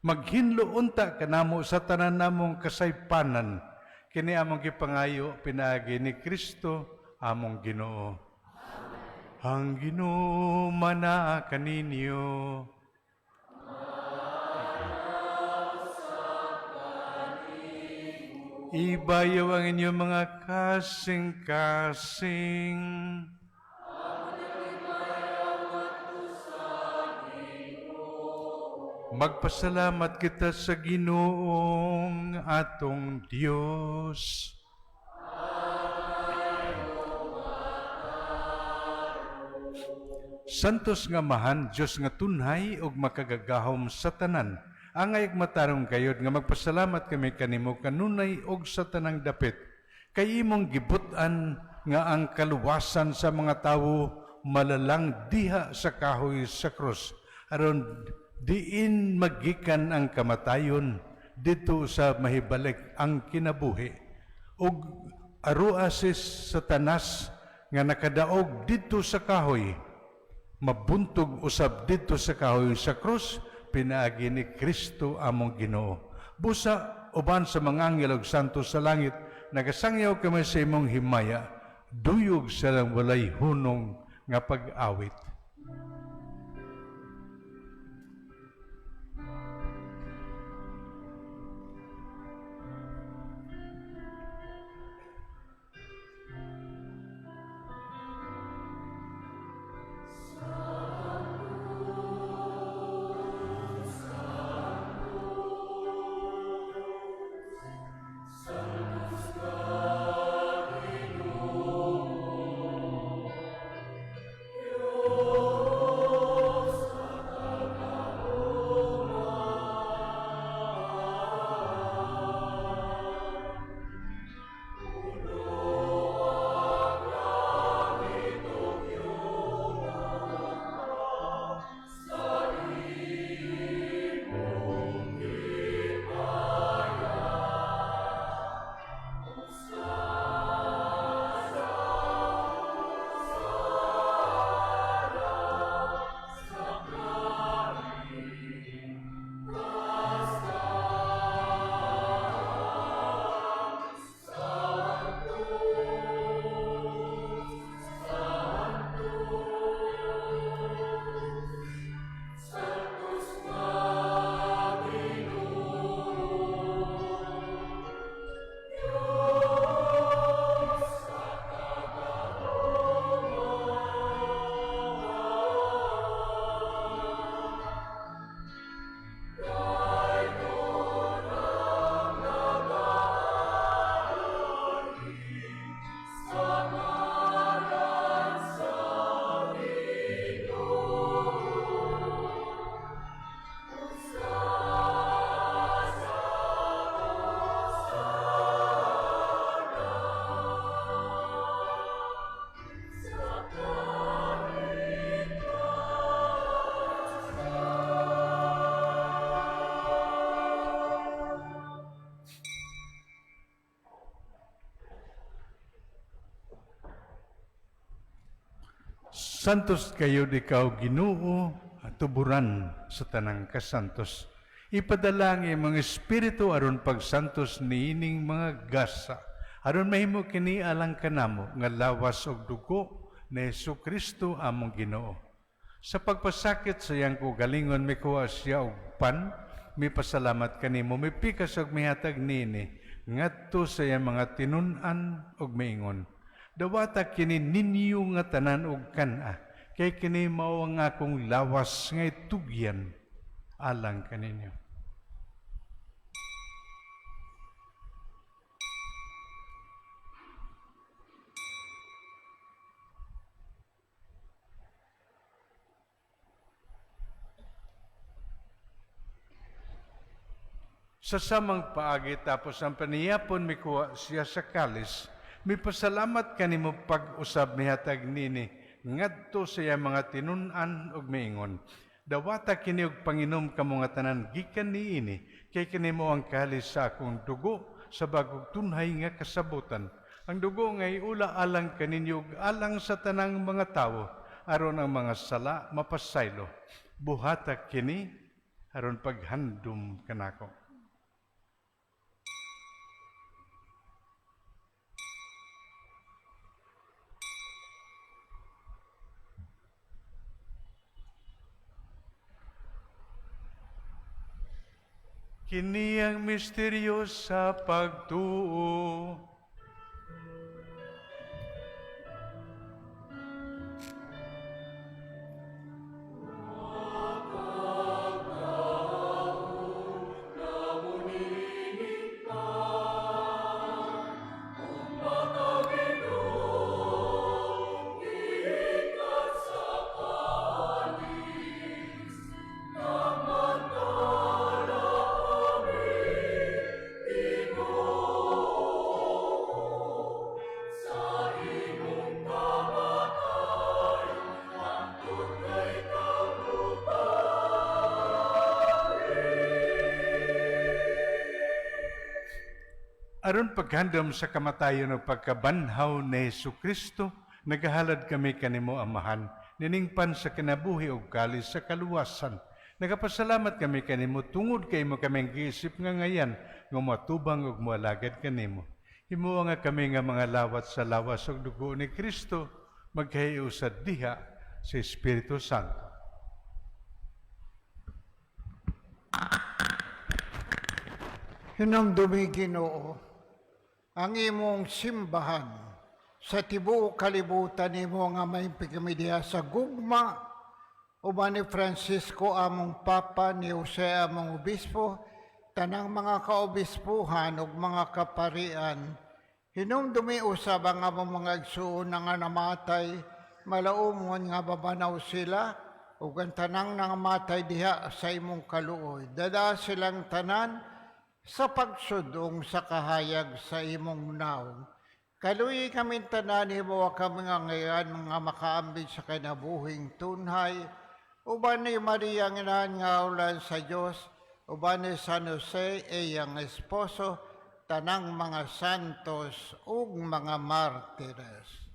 maghinlo unta kanamo sa tanan namong kasaypanan. Kini among gipangayo pinaagi ni Kristo among Ginoo. Ang Ginoo mana kaninyo. Ibayaw ang inyong mga kasing-kasing. Magpasalamat kita sa Ginoong atong Dios. Santos nga Amahan, Dios nga tunhay ug makagagahom sa tanan. Angay ug matarong gayod nga magpasalamat kami kanimo kanunay ug sa tanang dapit. Kay imong gibut-an nga ang kaluwasan sa mga tawo malalang diha sa kahoy sa krus, aron diin magikan ang kamatayon didto sa mahibalik ang kinabuhi, ug arua si Satanas nga nakadaog didto sa kahoy mabuntog usab didto sa kahoy sa krus pinaagi ni Kristo among Ginoo. Busa uban sa mga anghel ug santo sa langit, nagasangyaw kami sa imong himaya, duyog sa lang walay hunong nga pag-awit. Santos kayo ikaw Ginoo, tuburan sa tanang kasantos. Ipadala ang imong espiritu aron pagsantos niining mga gasa, aron mahimo kini alang kanamo nga lawas ug dugo ni Hesus Kristo among Ginoo. Sa pagpasakit sa iyang kaugalingon, mikuha siya og pan, mipasalamat kanimo, mipikas og mihatag niini ngadto sa iyang mga tinun-an ug miingon: "Dawata kini ninyo nga tanan og kan-a, kay kini mao ang akong lawas nga itugyan alang kaninyo." Sa samang paagi tapos ang paniyapon mikuha siya sa kalis, mipasalamat kanimo pag-usab mihatag nini ngadto sa iyang mga tinun-an ug miingon, "Dawata kini og panginom kamo nga tanan gikan niini, kay kini mao ang kalis sa akong dugo sa bagong tunhay nga kasabutan. Ang dugo nga iula alang kaninyo ug alang sa tanang mga tawo aron ang mga sala mapasaylo. Buhata kini aron paghandom kanako." Kini ang misteryo sa pagtuo. Aron paghandom sa kamatayon ug pagkabanhaw ni Hesus Kristo, nagahalad kami kanimo, Amahan, niningpan sa kinabuhi ug kalis sa kaluwasan. Nagapasalamat kami kanimo tungod kay imo kaming giisip nga ngayan nga moatubang ug moalagad kanimo. Himoa nga kami nga mga lawat sa lawas ug dugo ni Kristo magkahiusad diha sa Espiritu Santo. Hinumdumi, Ginoo, ang imong simbahan sa tibuok kalibutan, imo nga maimpi kami diha sa gugma uban ni Francisco among Papa, ni Jose among Obispo, tanang mga kaobispuhan ug mga kaparian. Hinumdumi usab ang among mga igsuon nga namatay, malaumon nga mabanaw sila ug ang tanang nangamatay diha sa imong kaluoy. Dada silang tanan sa pagsudong sa kahayag sa imong naong. Kaluyi kami tanan, himoa kami nga ngayan nga makaambit sa kinabuhing tunhay, uban ni Maria ang inahan nga ulan sa Dios, uban ni San Jose, iyang esposo, tanang mga santos ug mga martires.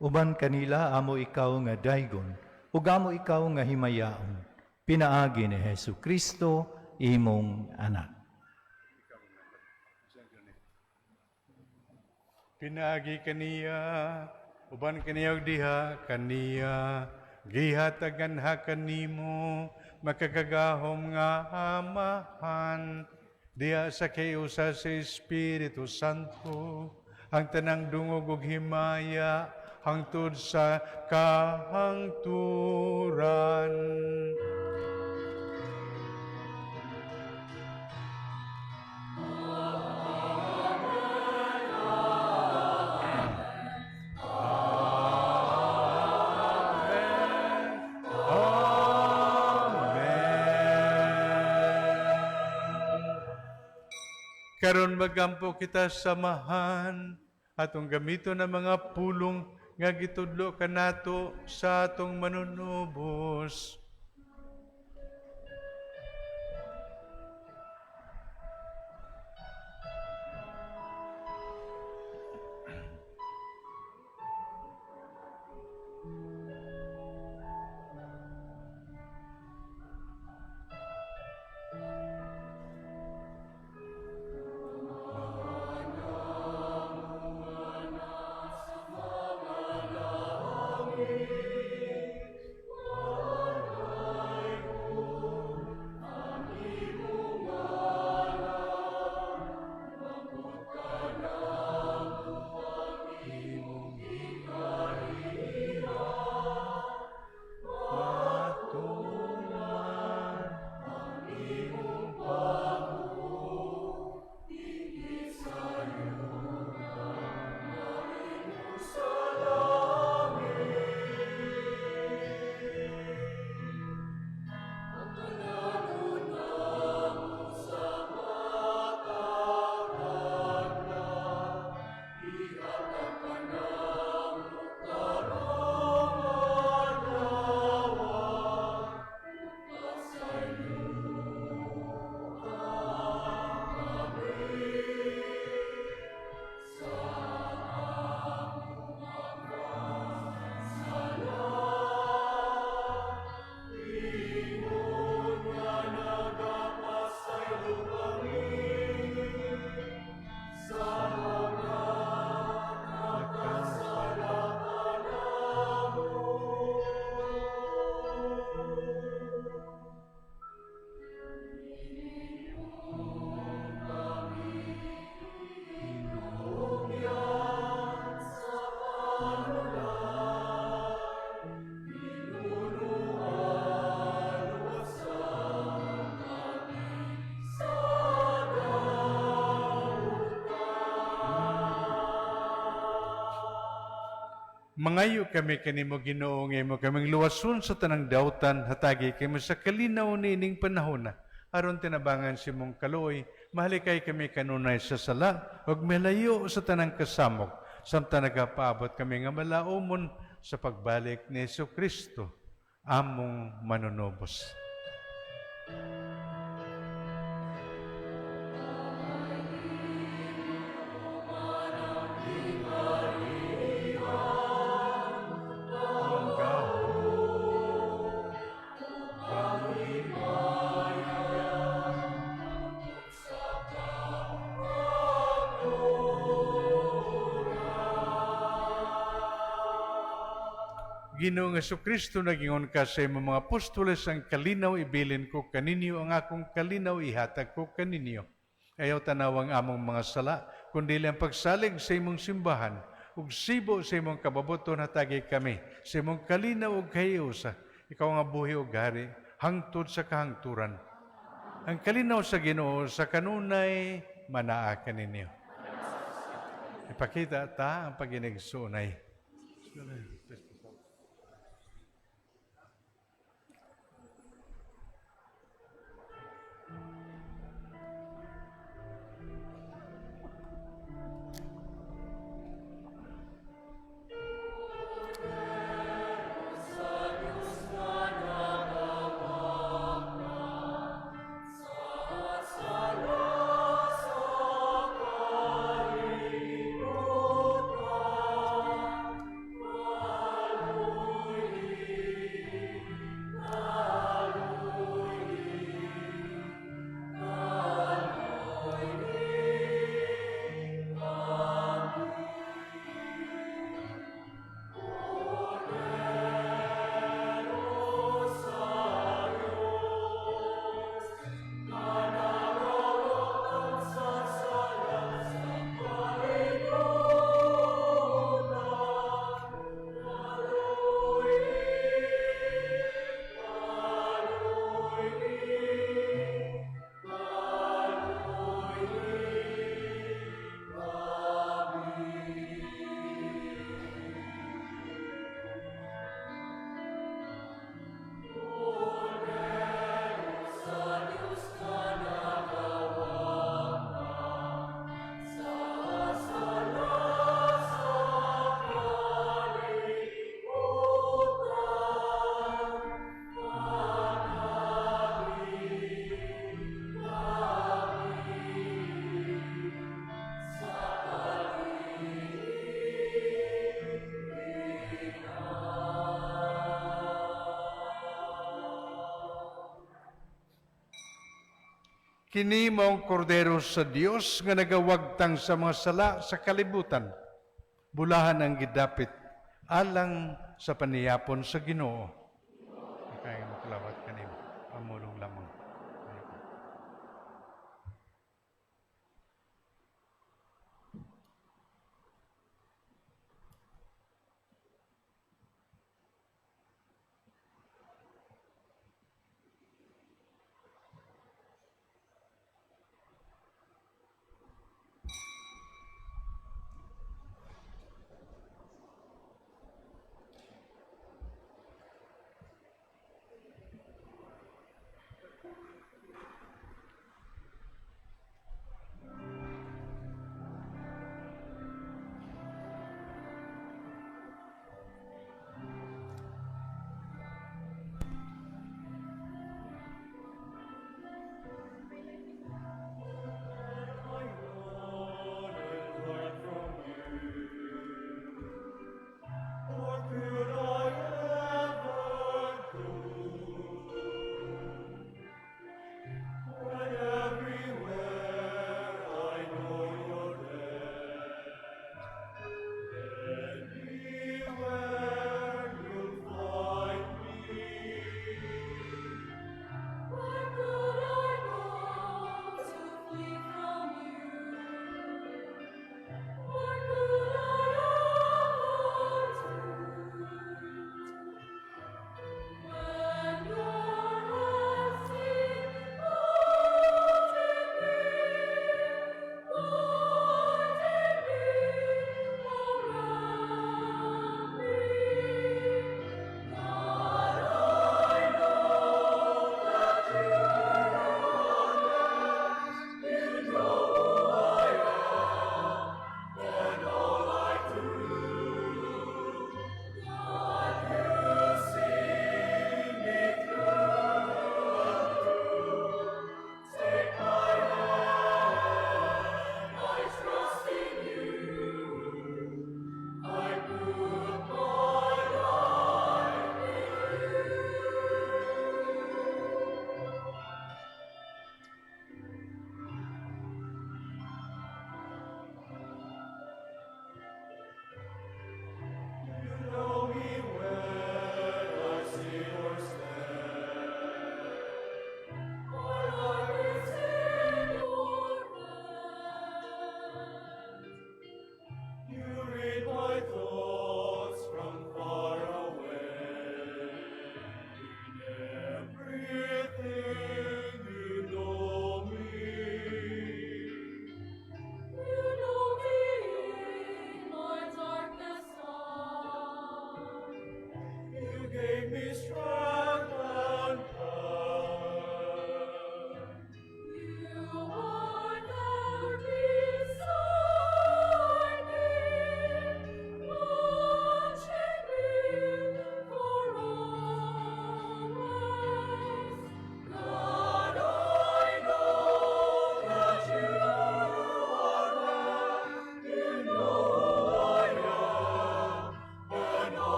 Uban kanila amo ikaw nga daygon, ug amo ikaw nga himayaon, pinaagi ni Hesus Kristo, imong anak. Pinaagi kaniya, uban kaniya ug diha kaniya, gihatagan ha kanimo, makagagahom nga Amahan, diha sa kahiusa sa Espiritu Santo, ang tanang dungog ug himaya, hangtod sa kahangturan. Amen. Karon magampo kita samahan atong gamiton ang mga pulong nga gitudlo kanato sa atong manunubos. Mangayo kami kanimo, Ginoo, nga imo kaming luwason sa tanang dautan, hatagi kami sa kalinaw niining panahon aron tinabangan sa imong kaluoy, mahalikay kami kanunay sa sala ug malayo sa tanang kasamok samtang nagapaabot kami nga malaumon sa pagbalik ni Hesus Kristo among manunubos. Ginoong Kristo, nagingon ka sa imong mga apostoles, "Ang kalinaw ibilin ko kaninyo, ang akong kalinaw ihatag ko kaninyo. Ayaw tanawang among mga sala, kundi ang pagsalig sa imong simbahan, ug sibo sa imong kababuton hatagi kami, sa imong kalinaw ug kahiusa, ikaw nga buhi ug hari, hangtod sa kahangturan." Ang kalinaw sa Ginoo sa kanunay manaa kaninyo. Ipakita ta ang paginigsuonay. Kini maong kordero sa Dios nga nagawagtang sa mga sala sa kalibutan. Bulahan ang gidapit alang sa paniyapon sa Ginoo. Kaya makalawat kanimo, pamulong lamang.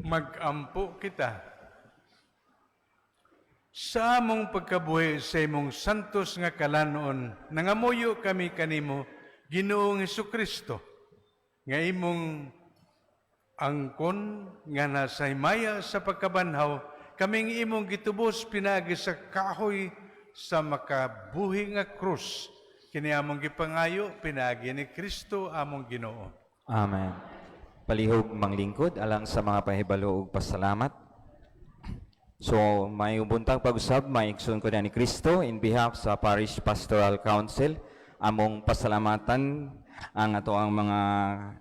Magampo kita. Sa among pagkabuhi sa imong santos nga kalanon, nangamuyo kami kanimo, Ginoong Hesukristo, nga imong angkon nga nasa himaya sa pagkabanhaw, kaming imong gitubos pinaagi sa kahoy sa makabuhi nga krus. Kini among gipangayo pinaagi ni Kristo among Ginoo. Amen. Palihog manglingkod alang sa mga pahibalo ug pasalamat. So, may buntag pag-usab, maigsoon ko na ni Kristo in behalf sa Parish Pastoral Council. Among pasalamatan ang ato ang mga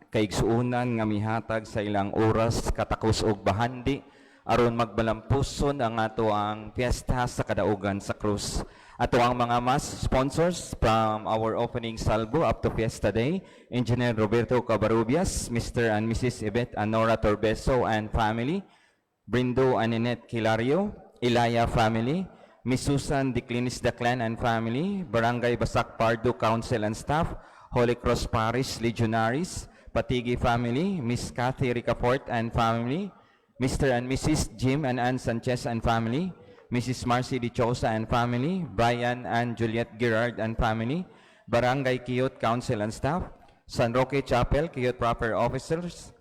kaigsuonan nga mihatag sa ilang oras katakos og bahandi aron magbalampuson ang ato ang fiesta sa kadaugan sa krus. Ato ang mga mass sponsors from our opening salvo up to Fiesta Day, Engineer Roberto Cabarubias, Mr. and Mrs. Yvette Anora Torbeso and family, Brindo and Ninette Kilario, Ilaya family, Miss Susan Declinis Daclan and family, Barangay Basak Pardo Council and staff, Holy Cross Parish Legionaries, Patigi family, Miss Kathy Ricafort and family, Mr. and Mrs. Jim and Ann Sanchez and family, Mrs. Marcy Dichosa and family, Brian and Juliet Girard and family, Barangay Kiyot Council and staff, San Roque Chapel, Kiyot Proper Officers,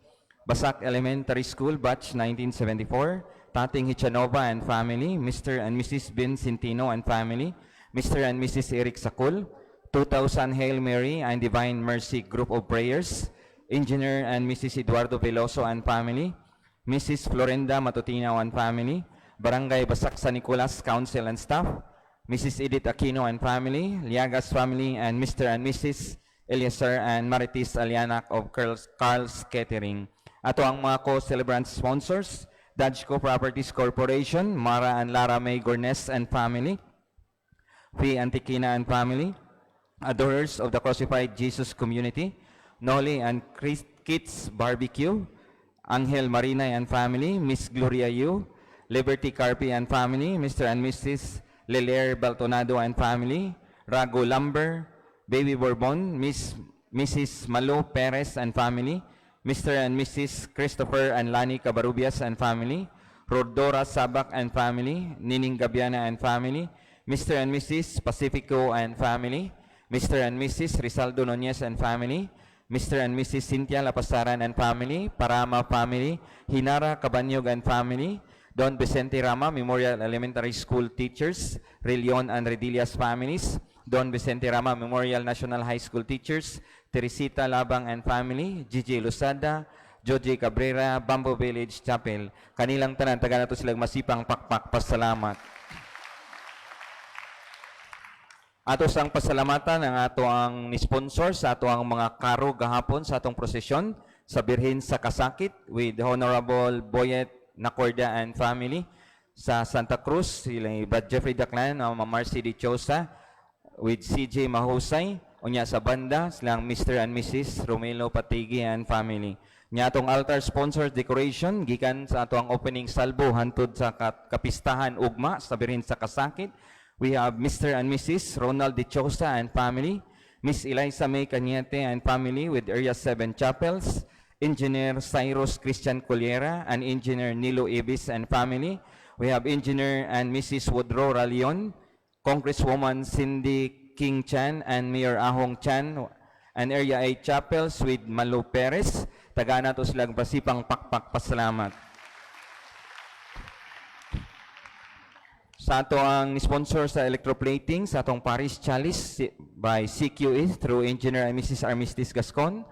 Basak Elementary School, Batch 1974, Tating Hichanova and family, Mr. and Mrs. Bin Centino and family, Mr. and Mrs. Eric Sakul, 2000 Hail Mary and Divine Mercy Group of Prayers, Engineer and Mrs. Eduardo Veloso and family, Mrs. Florinda Matutino and family, Barangay Basak San Nicolas Council and staff, Mrs. Edith Aquino and family, Liagas family, and Mr. and Mrs. Eliezer and Marites Alianak of Carl's Catering. Ato ang mga co-celebrant sponsors, Dodgeco Properties Corporation, Mara and Lara May Gornes and family, Fee Antiquina and family, Adorers of the Crucified Jesus Community, Nolly and Chris Kids Barbecue, Angel Marina and family, Miss Gloria Yu, Liberty Carpi and family, Mr. and Mrs. Lelaire Baltonado and family, Rago Lumber, Baby Bourbon, Miss Mrs. Malo Perez and family, Mr. and Mrs. Christopher and Lani Cabarubias and family, Rodora Sabak and family, Nining Gabiana and family, Mr. and Mrs. Pacifico and family, Mr. and Mrs. Rizaldo Nunez and family, Mr. and Mrs. Cynthia Lapasaran and family, Parama family, Hinara Cabanyog and family, Don Vicente Rama Memorial Elementary School teachers, Relion and Redillas families, Don Vicente Rama Memorial National High School teachers, Teresita Labang and family, Gigi Lusada, Joji Cabrera, Bamboo Village Chapel. Kanilang tanan, taga nato silang masipang pakpak pasalamat. Ato sang pasalamatan ang ato ang ni-sponsor sa ato ang mga karo gahapon sa atong prosesyon sa Birhen sa Kasakit with Honorable Boyet Nacorda and family, sa Santa Cruz sila Brad Jeffrey Daclan, ang Ma'am Marcy Di Chosa with CJ Mahusay, unya sa banda silang Mr. and Mrs. Romelo Patigi and family. Nya atong altar sponsors decoration gikan sa ato ang opening salvo hantud sa kapistahan ugma sa Birhen sa Kasakit. We have Mr. and Mrs. Ronald Di Chosa and family, Miss Eliza May Cañete and family with Area 7 Chapels, Engineer Cyrus Christian Colliera and Engineer Nilo Ibis and family. We have Engineer and Mrs. Woodrow Ralion, Congresswoman Cindy King Chan and Mayor Ahong Chan, and Area 8 Chapels with Malu Perez. Taga nato silang pasipang pakpak pasalamat. Sa ato ang sponsor sa electroplating sa atong Parish Chalice by CQE through Engineer and Mrs. Armistice Gascon,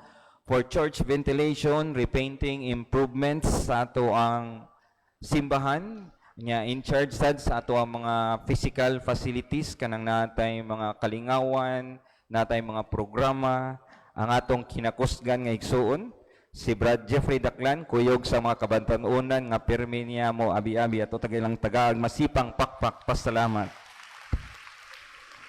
for church ventilation, repainting, improvements sa ato ang simbahan nya, in charge sad sa ato ang mga physical facilities, kanang natay mga kalingawan, natay mga programa, ang atong kinakusgan nga igsuon si Brad Jeffrey Daclan, kuyog sa mga kabantanonan nga pirmi niya mo abi-abi ato tagilang tagaag masipang pakpak pasalamat.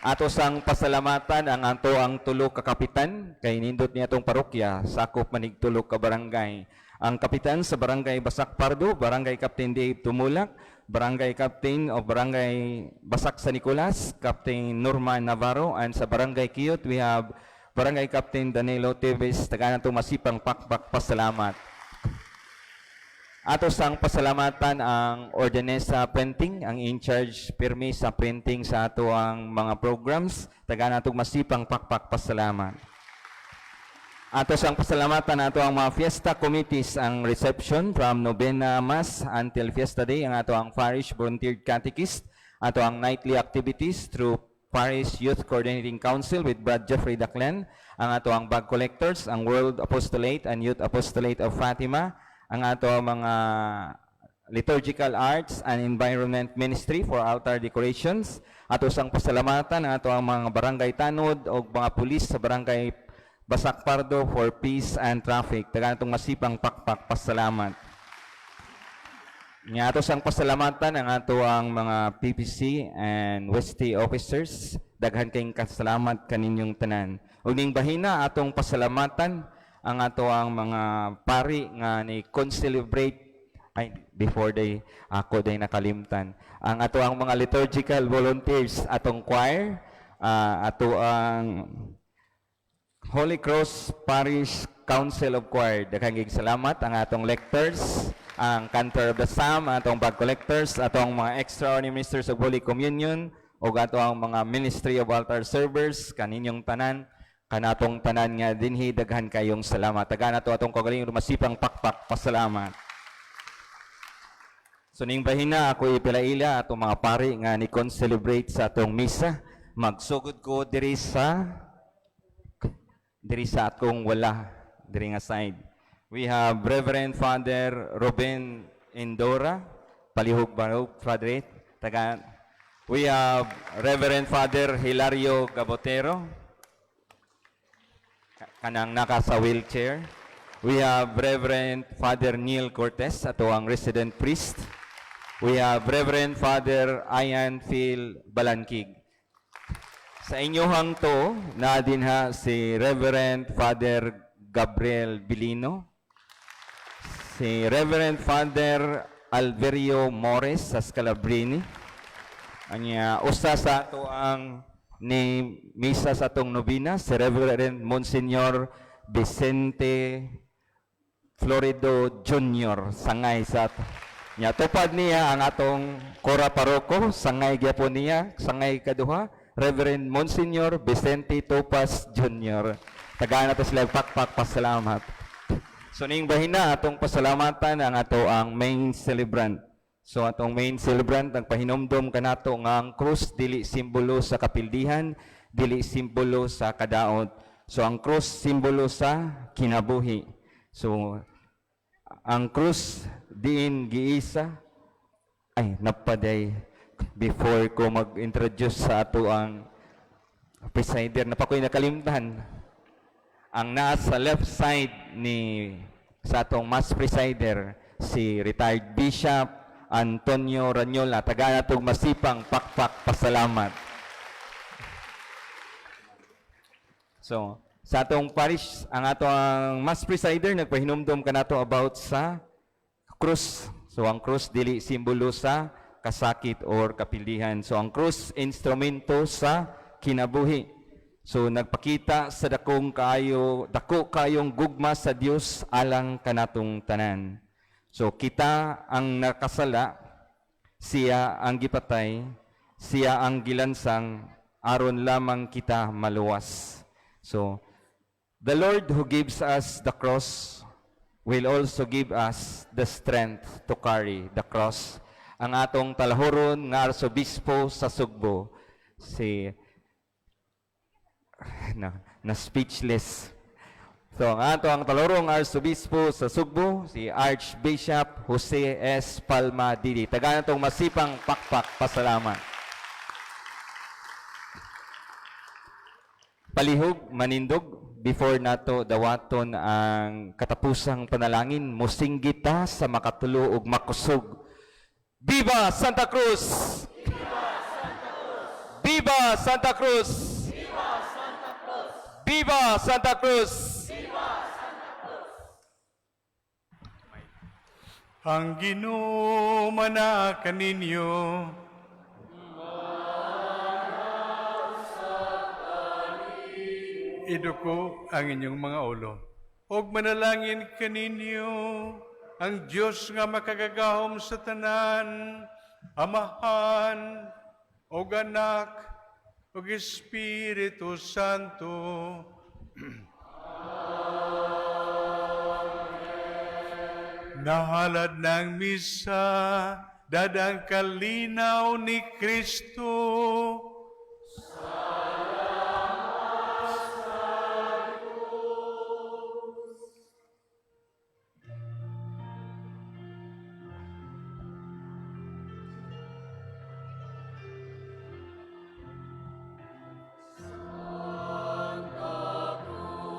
Ato sang pasalamatan ang ato ang tulo ka kapitan kay nindot niya atong parokya, sakop manig tulo ka barangay. Ang kapitan sa Barangay Basak Pardo, Barangay Captain Dave Tumulak, Barangay Captain of Barangay Basak San Nicolas, Captain Norman Navarro, and sa Barangay Kiyot we have Barangay Captain Danilo Teves. Taga nato masipang pakpak pasalamat. Ato sang pasalamatan ang Ordanesa Printing, ang in charge pirmi sa printing sa ato ang mga programs. Taga nato masipang pakpak pasalamat. Ato sang pasalamatan ato ang mga fiesta committees, ang reception from Novena Mass until Fiesta Day, ang ato ang parish volunteer catechist, ato ang nightly activities through Parish Youth Coordinating Council with Brad Jeffrey Daclen, ang ato ang bag collectors, ang World Apostolate and Youth Apostolate of Fatima, ang ato ang mga Liturgical Arts and Environment Ministry for altar decorations. Ato sang pasalamatan ang ato ang mga barangay tanod o mga pulis sa Barangay Basak Pardo for peace and traffic. Taga natong masipang pakpak pasalamat. Nga ato sang pasalamatan ang ato ang mga PPC and Westy officers. Daghan kayong kasalamat kaninyong tanan. Ug ning bahina atong pasalamatan ang ato ang mga pari nga ni concelebrate, ay, before day ako day nakalimtan, ang ato ang mga liturgical volunteers, atong choir, ato ang Holy Cross Parish Council of Choir. Daghang salamat ang atong lectors, ang cantor of the psalm, ang atong bag collectors, atong mga extraordinary ministers of Holy Communion, ug ato ang mga Ministry of Altar Servers, kaninyong tanan, kanatong tanan nga dinhi, daghan kayong salamat. Taga nato atong kagaling masipang pakpak pasalamat. So ning bahina ako ipilaila atong mga pari nga ni celebrate sa atong misa. Magsugod ko diri sa akong wala diri nga side. We have Reverend Father Ruben Indora, palihog barog Padre. Taga We have Reverend Father Hilario Gabotero, kanang naka sa wheelchair. We have Reverend Father Neil Cortez, ato ang resident priest. We have Reverend Father Ian Phil Balankig. Sa inyohang to, na dinha si Reverend Father Gabriel Bilino, si Reverend Father Alverio Mores sa Scalabrini, anya usa sa ato ang ni misa sa atong nobina, si Reverend Monsignor Vicente Florido Jr. Sangay sa ato. Nya tupad niya ang atong Kora Paroko, sangay gyapon niya, sangay kaduha, Reverend Monsignor Vicente Topas Jr. Tagaan nato sila pakpak pasalamat. So ning bahina atong pasalamatan ang ato ang main celebrant. So atong main celebrant ang pahinumdom kanato nga ang krus dili simbolo sa kapildihan, dili simbolo sa kadaot. So ang krus simbolo sa kinabuhi. So ang krus diin giisa ay napaday before ko mag-introduce sa ato ang presider na pa ko'y nakalimtan. Ang nasa left side ni sa atong mass presider si retired Bishop Antonio Raniola, taga natog masipang pakpak pasalamat. So, sa atong parish, ang ato ang mass presider nagpahinumdom kanato about sa krus. So, ang krus dili simbolo sa kasakit or kapilihan. So, ang krus instrumento sa kinabuhi. So, nagpakita sa dakong kaayo, dako kayong gugma sa Dios alang kanatong tanan. So, kita ang nakasala, siya ang gipatay, siya ang gilansang, aron lamang kita maluwas. So, the Lord who gives us the cross will also give us the strength to carry the cross. Ang atong talahuron nga arsobispo sa Sugbo, si na speechless. So, ang ato ang talurong arsobispo sa Sugbo, si Archbishop Jose S. Palma Didi. Taga natong masipang pakpak pasalamat. Palihog, manindog, before nato dawaton ang katapusang panalangin, musinggit ta sa makatulo ug makusog. Viva Santa Cruz! Viva Santa Cruz! Viva Santa Cruz! Ang Ginoo mana kaninyo. Iduko ang inyong mga ulo. Og manalangin kaninyo ang Dios nga makagagahom sa tanan, Amahan, og Anak, ug Espiritu Santo. Nahalad ng misa, dadang kalinaw ni Kristo. Santa Cruz,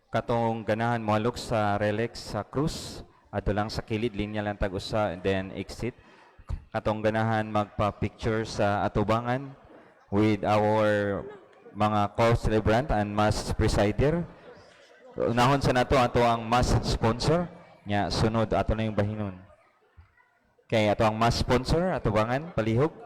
Katong ganahan mohalok sa relics sa krus, adto lang sa kilid, linya lang tag usa and then exit. Katong ganahan magpa-picture sa atubangan with our mga co-celebrant and mass presider. Unahon sa nato ato ang mass sponsor nya sunod ato na yung bahinon. Kay ato ang mass sponsor atubangan palihog.